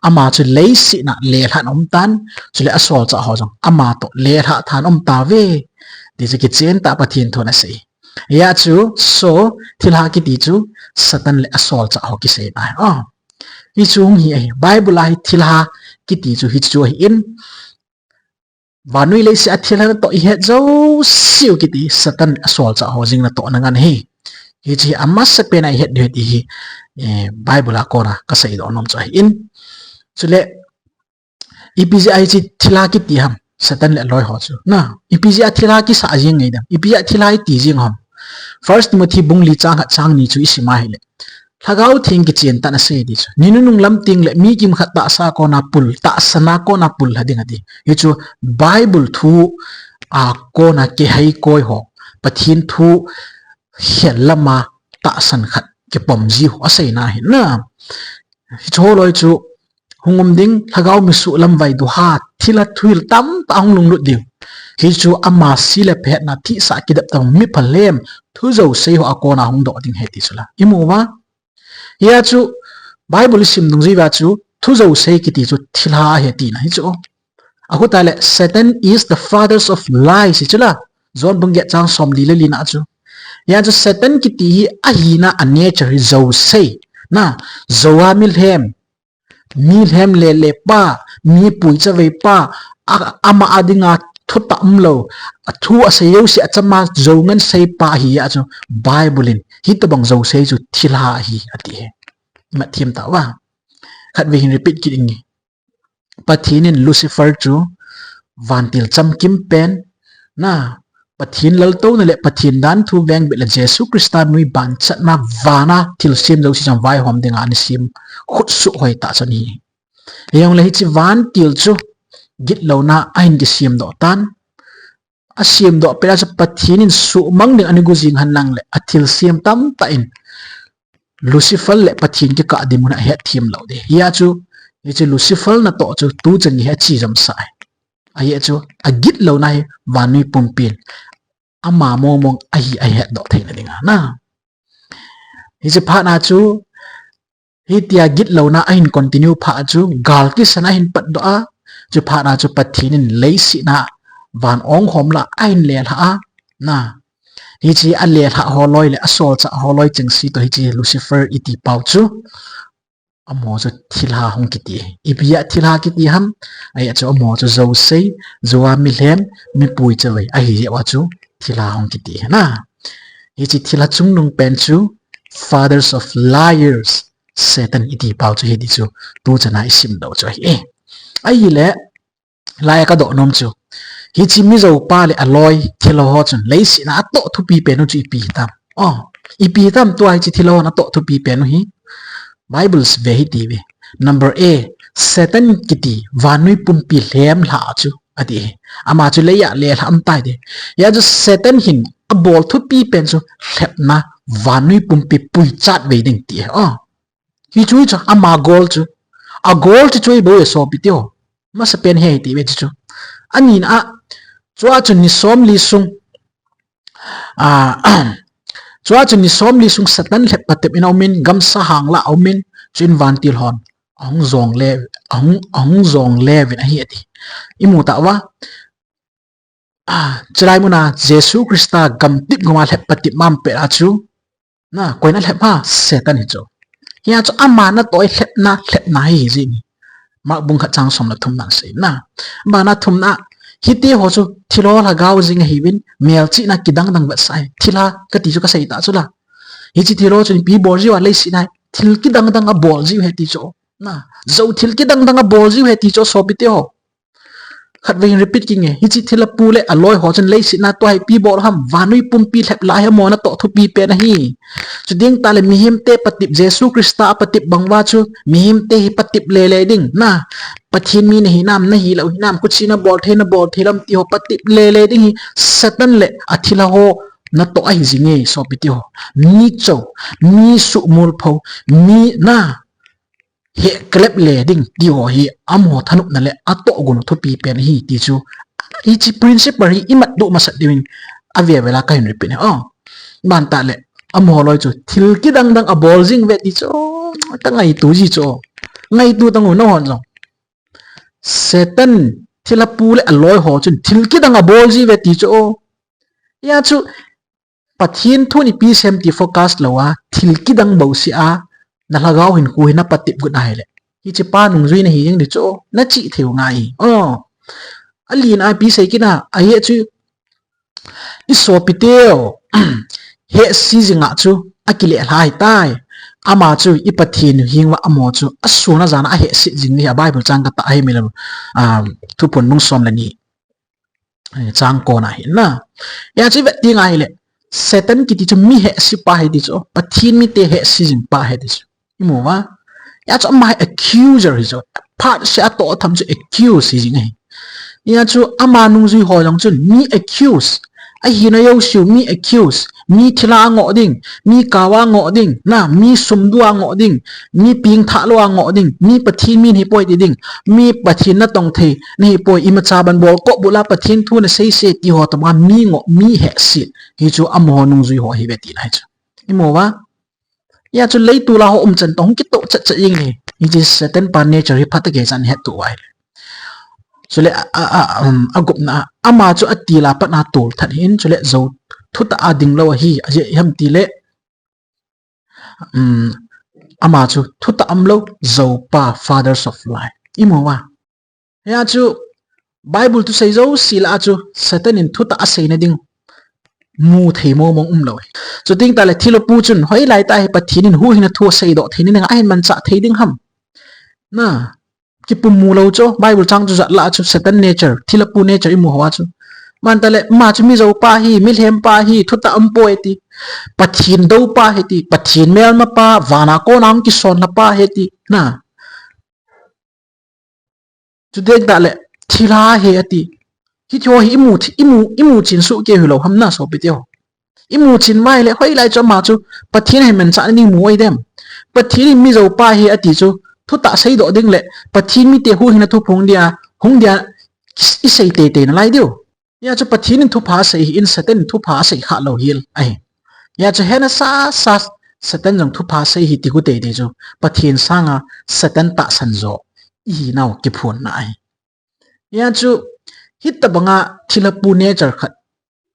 ama chu leiset a lelha in aum tan, chule asolchah ho jong ama toh lelha tah in aum tauve, ti chu kichen tah Pathen thun asei. Hia chu, so, thilha kiti chu Satan le asolchah ho kisei ahi. Hichu hung hi ahi. Bible a hi thilha kiti chu hichu ahin, vannoi leiset a thilha natoh ihet jouseu kiti Satan le asolchah ho jing natohna ngen ahi. Hichu hi amasapen a ihet diu ahi ti hi, eh, Bible a kona kaseidoh nom chu ahin. Chule, ipi jeh a hiche thilha kiti ham, Satan le aloi ho chu. Na, ipi jeh a thilha kisah jing ngai dem. Ipi jeh a thilha iti jing ham. First Timothy bung li chang khat chang ni chu isim a hile, Lhagao Theng kichen tah in asei ti chu, ni nunung lam teng le mi kimkhat tahsa a kona pul, tahsan a kona pullha ding ati. Hichu Bible thu a kona kihei koi ho, Pathen thu hel lama tahsan khat kipom ji ho aseina ahi. Na, hichu holoi chu hung um ding, lhagao misuh lamvai duha, thilha thuhil tamtah hung lunglut diu. Hichu ama si le phetna, thihsah kidep tah, mi phalhem, thu jousei ho a kona hung doh ding ahi ti chu la. Imu uva. Hia chu Bible isim dungjui uva chu thu jousei kiti chu thilha ahi tina hichu. Akhut a le, Satan is the fathers of lies, hichu la. John bung get chang somli le lina chu. Hia chu Satan kiti hi ahina a nature hi jousei. Na, jou a milhem, milhem lele pa, mi puichavei pa, a, ama a dinga thutah umlou, a thu asei jouse achama jou ngen sei pa ahi a chu Bible in hitobang jousei chu thilha ahi ati ahi. Imat them tauva. Khatvei hin repeat kit inge. Pathen in Lucifer chu vantil chamkim pen, na, Pathen laltouna le Pathen danthu vengbit le Jesu Christa nuiban chatna vana thilsem jouse jong vaihom dinga ana sem khutsuh hoitah chan ahi. Hijongle hiche vantil chu gitlouna a ahin kisemdoh tan. Asemdoh pet a chu Pathen in suhmang ding ana go jing henlang le athilsem tamtah in Lucifer le Pathen kikah dinmun ahet them lou ding. Hia chu, hiche Lucifer natoh chu tuchan hi ache jomsah ahi. Ajeh chu agitlouna hi vannoi pumpin ama mongmong ahi ahetdoh theina dinga na. Hiche phat a chu, hitia gitlouna ahin continue phat a chu, gal kisan ahin patdoh a, chu phat a chu Pathen in leiset a van ong hom lah a ahin lelha a, na. Hiche alelha holoi le asolchah holoi chengse toh hiche Lucifer iti pau chu, amaho chu thilha hung kiti. Ipi a thilha kiti ham, ajeh chu amaho chu jousei, jou a milhem, mi puichavei ahi jeh uva chu thilha hung kiti na. Hiche thilha chungnung pen chu fathers of liars, Satan iti pau chu hiti chu tuchan a isimdoh chu ahi. Ahile, hilai a kadoh nom chu, hiche mi joupa le aloi thilha ho chun leiset a atoh thupi pen u chu ipi hitam. O, ipi hitam tua hiche thilha hon atoh thupi pen u hi. Bible ve hitiuve. Number A, Satan kiti vannoi pumpi lhemlha chu ati ahi. Ama chu lei a lelha um tai ti. Hia chu Satan hin abol thupi pen chu lhepna, vannoi pumpi puichat vei ding ti ahi. O, hichu hichu ama goal chu. Agoal chu chu ahibouve sopite ho. Amasapen hi hitiuve chu chu. Anina a, chua chu ni somli sung, a, chua chu ni somli sung Satan lhep patep in aumin, gamsa hang lah a aumin, chuin vantil hon ahung jongle, ahung, ahung jongle uvin ahi ati. Imu tauva. A, chulai muna Jesu Christa gamtip gama lhep patep man pet a chu, na, koin alhep ham? Satan hichu. Hia chu ama natoh a lhepna, lhepna hi hijeh in. Mark bung khat chang som le thumna asei na. Bana thumna, hitiho chu thilha lhagao jing ahiuvin, melchihna kidangdang vetsah ahi. Thilha kati chu kasei tah chu la. Hiche thilha chun ipi bol jiu a leiset a thil kidangdang abol jiu ahi ti chu. Na, jou thil kidangdang abol jiu ahi ti chu sopite ho. Khatvei hin repeat kinge, hiche thilha pu le aloi ho chun leiset a tua hi ipi bol ham, vannoi pumpi lhep lah hi amaho natoh thupi pen ahi. Chuteng tah le mihemte patep, Jesu Christa apatep bang uva chu mihemte hi patep lele ding na. Pathen mi nahinam, nahilou hinam, kuchi nabol thei, nabol thei lam ti ho patep lele ding hi Satan le athilha ho natoh ahi jinge sopite ho. Mi chou, mi suhmolpho, mi na, heh kalep le ding ti ho hi amaho thanopna le atohgon thupi pen ahi ti chu. Hiche principle hi imat doh masat diuvin, Ave ve la kahin repeat e. Oh. Ban ta le. Amaho loi chu thil kidang dang abol jing ve ti chu. Ka ngaitu ji chu. Ngaitu tang u nahon jong. Satan thilha pu le aloi ho chun thil kidang abol ji ve ti chu. Hia chu Pathen thu in ipi sem ti focus lou a, thil kidang bou seh a, na lhagao hinkho hi na patep got ahile. Hiche pa nungjui nahi jing di chu, na chih thei u ngai. Oh. Alina ipi sei kit na, ahi chu, i sopiteu, hehse jing a chu, akile lha ahitai. Ama chu, i Pathen hing uva amaho chu, asuna jana ahehse jing hi a Bible chang katah ahi mi lam. Um, Thuphon bung som le ni. Eh, chang kona hi na. Hia chu i vet ding ahile. Satan kiti chu mi hehse pa ahi ti chu. Pathen mite hehse jing pa ahi ti chu. I mu uva. Hia chu ama hi accuser ahi chu. Phat seh a toh tham chu accuse ahi jing ahi. Hia chu ama nungjui ho jong chun mi accuse. Ahina jouseu mi accuse. Mi thilha a ngoh ding. Mi kava ngoh ding. Na, mi sum du a ngoh ding. Mi pengtha lou a ngoh ding. Mi Pathen mi nahi poi ti ding. Mi Pathen natong thei nahi poi, imacha ban bol kop bul a Pathen thu nasei se ti ho toh ma mi ngoh, mi hehse. Hichu amaho nungjui ho ahi ve tina ahi chu. I mu uva. Hia chu leitol a ho umchan toh hung kitoh chat chat jing ahi. Hiche Satan pa nature hi phatah kei chan het u ahi. Chule a, a, a, um, agupna, ama chu atil a pat na tol that hin, chule jou thutah a ding lou ahi, ajeh ipi ham tile, um, ama chu thutah umlou, jou pa, fathers of lie. I mu uva. Hia chu Bible thusei jouse lah a chu Satan in thutah asei na ding mu thei mong mong umlou. Chuti teng tale thilha pu chun hoilai tah hi Pathen in huhhingna thu asei doh thei na ding ahin manchah thei ding ham. Na, kipum mu lou chu Bible chang chu jat lah a chu Satan nature, thilha pu nature i mu ho a chu. Ban tale ama chu mi jou pa ahi, mi lhem pa ahi, thutah um poi ti. Pathen dou pa ahi ti, Pathen melma pa, van a kona hung kison lha pa ahi ti. Na. Chuti teng tale, thilha ahi ati. Hiche ho hi i mu, i mu, i mu chin soh kei hilou ham na sopiteu. I mu chin uva ahile, hoilai chu ama chu, Pathen ahin manchah na ding mu ahi dem. Pathen in mi jou pa ahi ati chu, thutah seidoh ding le, Pathen mite huhhingna thu phung dia, hung dia, i sei teitei nalai diu. Hia chu Pathen in thupha asei hin Satan in thupha asei kha lou hel ahi. Hia chu hena sa sa Satan jong thupha asei hi ti khu teitei chu Pathen sanga Satan tahsan jo ihi nau kiphonna ahi. Hia chu hitobanga thilha pu nature khat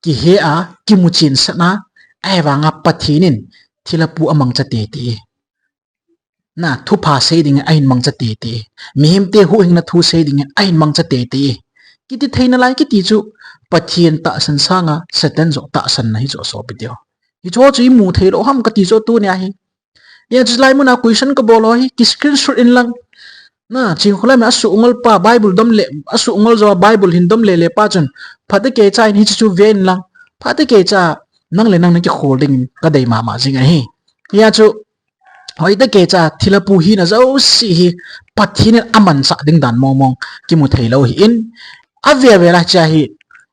kihe a, kimu chin sah na, ahivanga Pathen in thilha pu amangcha teitei. Na, thupha sei dingin ahin mangcha teitei. Mihemte huhhingna thu sei dingin ahin mangcha teitei. Kiti thei nalai kiti chu Pathen tahsan sanga Satan jo tahsan na hi chu sopiteu. Hichu chu i mu thei lou ham kati chu tunia hi. Hia chu lai muna question kabol ho hi ki screenshot in lang. Na, Chingkholam a suh ngol pa Bible dom le, a suh ngol jo Bible hin dom le le pa chun. Phatah kei cha in hichu chu ve in lang. Phatah kei cha nang le nang na kikhol dingin kadei mama jing ahi. Hia chu hoitah kei cha thilha pu hina jouse hi Pathen in amanchah ding dan mong mong kimu thei lou hi in, ave ave lah a chu hi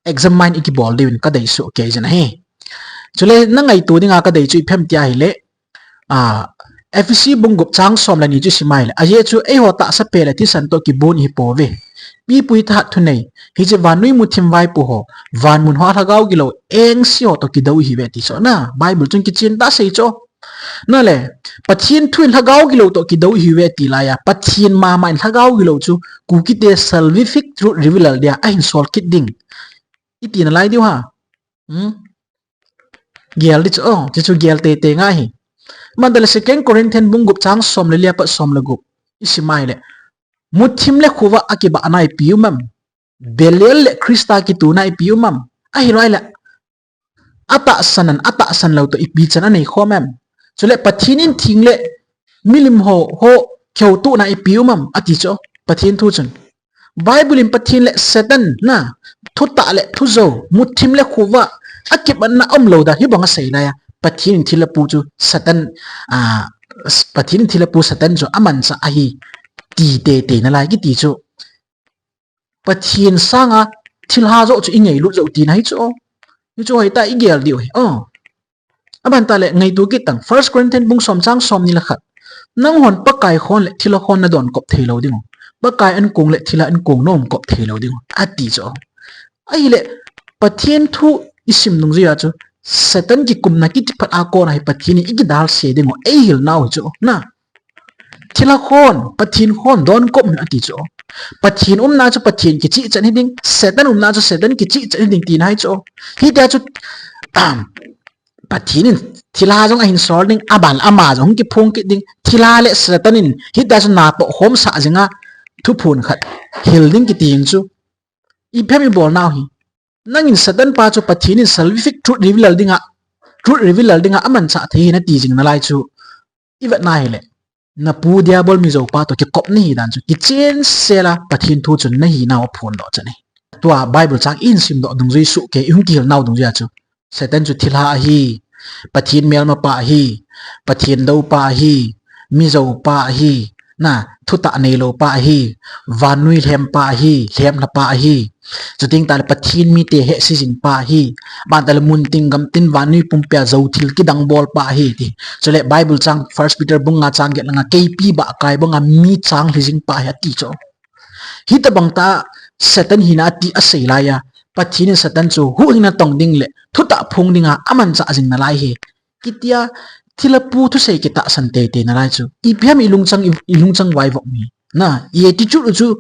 examine i kibol diuvin kadei soh kei jin ahi. Chule na ngaito dinga kadei chu ipi ham tia ahile, a, Ephesi bung gup chang som le ni chu sim ahile, ajeh chu eiho tahsa peh le thisan toh kibun ihi pouve. Pipui thahat thunei, hiche vannoi muthim vaipo ho, vanmun hoa lhagao gilou engse ho toh kidou ihiuve ti chu na, Bible chun kichen tah a asei chu. Na le, Pathen thu in lhagao gilou toh kidou ihiuve ti laiya, Pathen mama in lhagao gilou chu, Kukite salvific truth reveal dia ahin sol kit ding. I ti nalai diu ham. Hmm? Gel di chu, oh, ti chu gel teitei ngai ahi. Ban tale Second Corinthian bung gup chang som le li apat som le gup. I sim ahile. Muthim le khovah a kibahna ipi um em. Belial le Christa kituna ipi um em. Ahilou le. Atahsan an, atahsan lou toh ipi chan anei khom em. Chule Pathen in theng le milim ho, ho, kihoutohna ipi um em, ati chu, Pathen thu chun. Bible in Pathen le Satan na, thutah le thujou, muthim le khovah, akimatna umlou dan hibang asei laiya, Pathen in thilha pu chu Satan, a, Pathen in thilha pu Satan chu amanchah ahi, ti teitei nalai kiti chu. Pathen sanga thilha joh chu i ngailut jou tina hi chu. Hi chu hoitah i gel diu hi. Oh. Aban tale ngaito kit tang. First Corinthian bung som chang som ni le khat. Nanghon Pakai khon le thilha khon nadon kop thei lou ding u. Pakai ankong le thilha ankong naum kop thei lou ding u. Ati chu. Ahile Pathen thu isim nung jia chu, Satan kikumna kiti phat a kona hi Pathen in ikidalse ding u, eihil nau hi chu, na. Thilha khon, Pathen khon, don kop hi ati chu. Pathen umna chu Pathen kichih chan hi ding, Satan umna chu Satan kichih chan hi ding tina hi chu. Hitia chu, um, Pathen in thilha jong ahin sol ding, aban ama jong hung kiphong kit ding, thilha le Satan in hitia chu natoh khomsah jinga thuphon khat hil ding kiti jing chu. Ipi ham ibol nau hi. Nangin Satan pa chu Pathen in salvific truth reveal dinga, truth reveal dinga amanchah thei hi nati jing nalai chu. Ivet na hile, napu Diabol mijoupa toh kikop nahi dan chu kichensela Pathen thu chun nahi nau aphondoh chan ahi. Tua Bible chang ihin simdoh dungjui suhkei, ihung kihil nau dungjuia chu Satan chu thilha ahi, Pathen melmapa ahi, Pathen doupa ahi, mijoupa ahi, na, thutah neiloupa ahi, vannoi lhempa ahi, lhemlhapa ahi. Chuteng tahle Pathen mite hehse jingpa ahi. Ban tahle muntin gamtin vannoi pumpia jou thil kidang bolpa ahi ti. Chule Bible chang First Peter bung nga chang get langa keipi bahkai banga mi changlhi jingpa ahi ati chu. Hitobang tah Satan hina ati asei laiya, Pathen in Satan chu huhhingna tong ding le thutah phong dinga amanchah jing nalai hi. Kitia thilha pu thusei kitahsan teitei nalai chu. Ipi ham ilungchang, i, ilungchang vaivop hi. Na, i attitude chu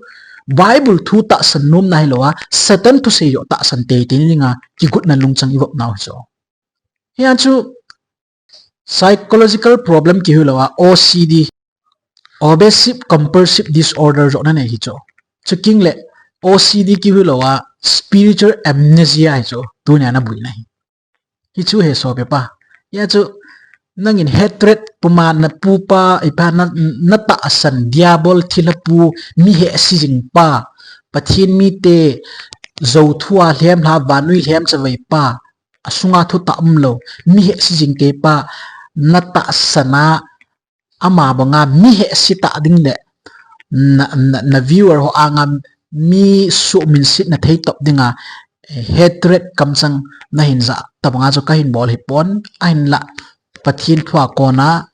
Bible thu tahsan nomna hilouva, Satan thusei joh tahsan teitei dinga kigotna lungchang ivop nau hi chu. Hia chu psychological problem kihilouva, O C D, obsessive compulsive disorder joh nanei hi chu. Chukeng le O C D kihilouva, spiritual amnesia hi chu. Tunia naboina hi. Hichu he sopipa. Hia chu nangin hatred puma napupa, ipa na, natahsan Diabol thilha pu mi hehse jingpa. Pathen mite jou thua lhemlha vannoi lhem chaveipa. Asunga thutah umlou. Mi hehse jing keipa. Natahsan a ama banga mi hehse tah ding le na, na, na viewer ho anga mi suhminsetna theitop dinga, eh, hatred kamchang nahin jah tabanga chu kahin bol hipon, ahinla Pathen thua kona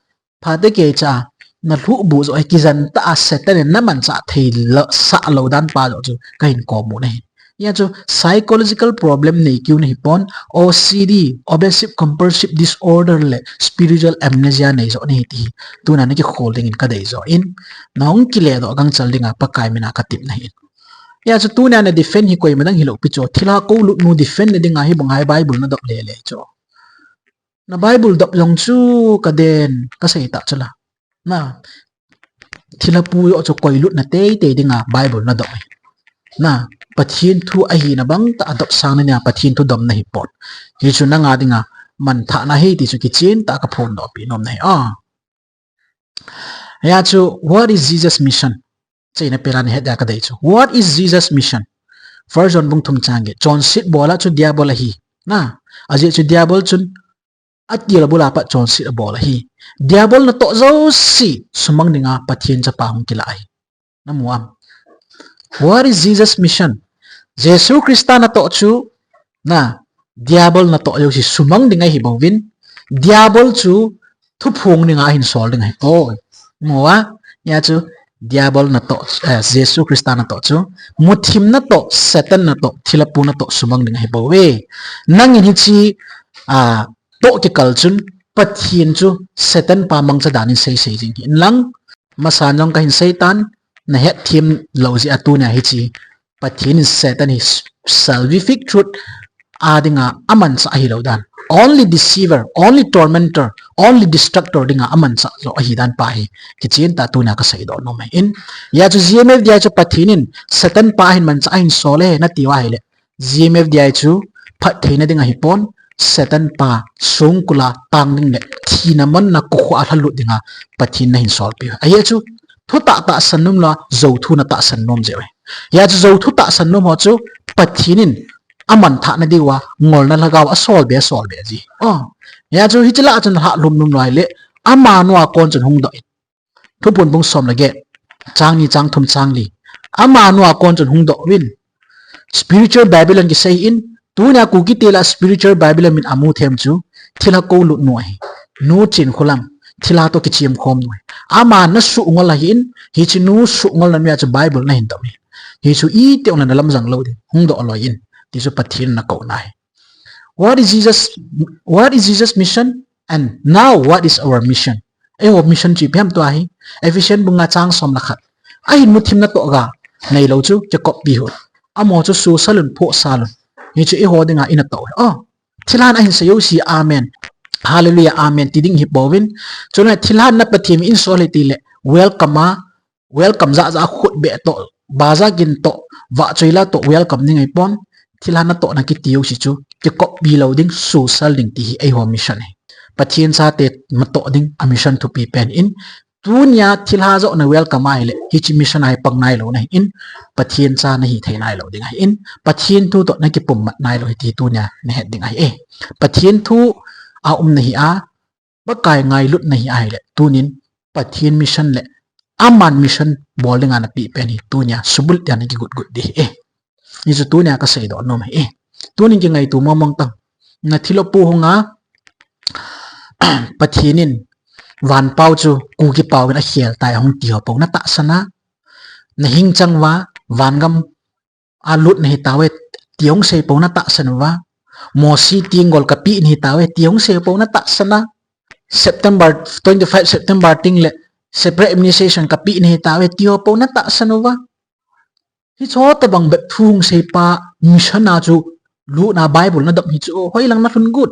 phatecha nalhuhbuh joh hi kijen tah a Satan in namanchah thei sah lou dan pa joh chu kahin kom u ahi. Hia chu psychological problem nei kiu nahipon, O C D, obsessive compulsive disorder le spiritual amnesia nei joh nahi ti hi tuna nakikhol dingin kadei joh in, nahung kiledoh gangchal dinga Pakai mina katepna ahi. Hia chu tunia nadefend hi koima dang hilou pi chu, thilha koulut nu defend na dinga hibanga hi Bible nadop lele chu. Na Bible dop jong chu kaden, kasei tah chu la. Na, thilha pu joh chu koilutna teitei dinga Bible nadop ahi. Na, Pathen thu ahina bangtah a dopsang nadia Pathen thu dom nahipon. Hichu nanga dinga manthahna ahi ti chu kichen tah a kaphondohpeh nom ahi. Ah. Hia chu, what is Jesus' mission? Cheina pela nahet dia kadei chu. What is Jesus' mission? First John bung thum chang get. Chonset bol a chu Diabol ahi. Na, ajeh chu Diabol chun atil bula pat chonset abol ahi. Diabol natoh jouse sumang dinga Pathen chapa hung kilah ahi. Namu am? What is Jesus' mission? Jesu Christa natoh chu, na, Diabol natoh jouse sumang ding ahi bouvin, Diabol chu thuphong dinga ahin sol ding ahi. Oi, mu a, hia chu Diabol natoh, eh, Jesu Christa natoh chu muthim natoh, Satan natoh, thilha pu natoh sumang ding ahi bouve. Nangin hiche, ah, toh kikal chun Pathen chu Satan pa mangcha danin seisei jing hih in lang, masan jong kahin seitan, nahetthem lou jeh a tunia hiche Pathen in Satan hi salvific truth a dinga amanchah ahilou dan. Only deceiver, only tormentor, only destructor dinga amanchah joh ahi dan pa hi kichen tah a tunia kaseidoh nom ahi in. Hia chu G M F D I chu Pathen in Satan pa ahin manchah ahin sol e nati uva ahile, G M F D I chu phattheina ding ahipon, Satan pa songkul a tang ding le thina manna kokhuh a lhalut dinga Pathen in ahin solpeh u ahi. Ajeh chu thutah tahsan nom lou a, jou thu natahsan nom jeh u ahi. Hia chu jou thu tahsan nom ho chu Pathen in amanthahna diuva ngolna lhagao asolbe, asolbe ji. Oh, hia chu hiche lah a chun lhahlum nom lou ahile, amanu a kon chun hungdoh in. Thuphon bung som le get, chang ni, chang thum, chang li. Amanu a kon chun hungdoh uvin. Spiritual Babylon kisei in, tunia Kuki te lah a spiritual Babylon min amu them chu, thilha koulut nu ahi. Nu Chinkholam, thilha toh kichemkhom nu ahi. Ama nasuh ngol ahi in, hiche nu suh ngolna nu a chu Bible nahin dop ahi. Hichu itih jongle nalamjang lou ding, hungdoh loi in, ti chu Pathen in nakouna ahi. What is Jesus, what is Jesus' mission? And now what is our mission? Eiho mission chu ipi ham tua hi. Ephesian bung nga chang som le khat. Ahin muthim natoh ga neilou chu kikoppi hih un. Amaho chu susal un, phosal un. Hichu eiho dinga inatoh. Oh, thilhan ahin sei jouse amen, hallelujah, amen ti ding hi pouvin. Chule thilhan na Pathen in sol hi tile welcome a, welcome jahjah a, khut beh toh, baja gin toh, vahchoi la toh welcome ding ahipon. Thilhan natoh na kiti jouse chu kikoppi lou ding, susal ding ti hi eiho mission ahi. Pathen chate natoh ding a mission thupi pen in, tunia thilha joh na welcome ahile hiche mission a hi pang nailou nahin, Pathen cha nahi thei nailou ding ahin, Pathen thu toh nakipummat nailou ahi ti tunia nahet ding ahi e. Pathen thu a um nahi a, Pakai ngailut nahi ahile, tunin Pathen mission le aman mission bol dinga napeh pen hi tunia subulhit a nakigotgot ding ahi e. Hichu tunia kaseidoh nom ahi e. Tunin kingaito mongmong tang. Nathilha pu hunga Pathen in vanpao chu Kuki pao in akhel tai ahung ti ho pou natahsan a, nahing chang uva, vangam a lut nahi tauve ti hung sei pou natahsan uva, Mosi tenggol kapeh nahi tauve ti hung sei pou natahsan a, September, twenty five September teng le separate administration kapeh nahi tauve ti ho pou natahsan uva. Hiche tobang bep thu hung seipa mission a chu lutna Bible nadop hi chu hoilang nalhun got?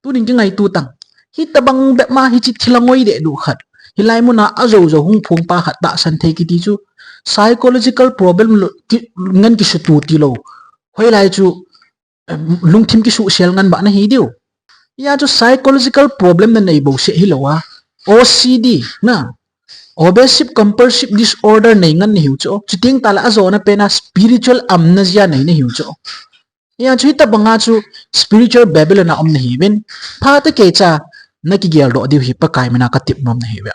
Tunin kingaito tang. Hitobang bep ma hiche thilha ngoi deh duh khat, hilai muna ajou jou hung phongpa khat tahsan thei kiti chu psychological problem lou, ngen kisuto tilou, hoilai chu lungthim kisuhsel ngen ba nahi diu. Hia chu psychological problem nanei bouseh hilou a, O C D na, obsessive compulsive disorder nei ngen nahiu chu, chuteng tahle ajona pen a spiritual amnesia nei nahiu chu. Hia chu hitobang a chu spiritual Babylon a um nahiuvin, phatah keicha nakigeldoh diu hi Pakai mina katep nom nahiuve.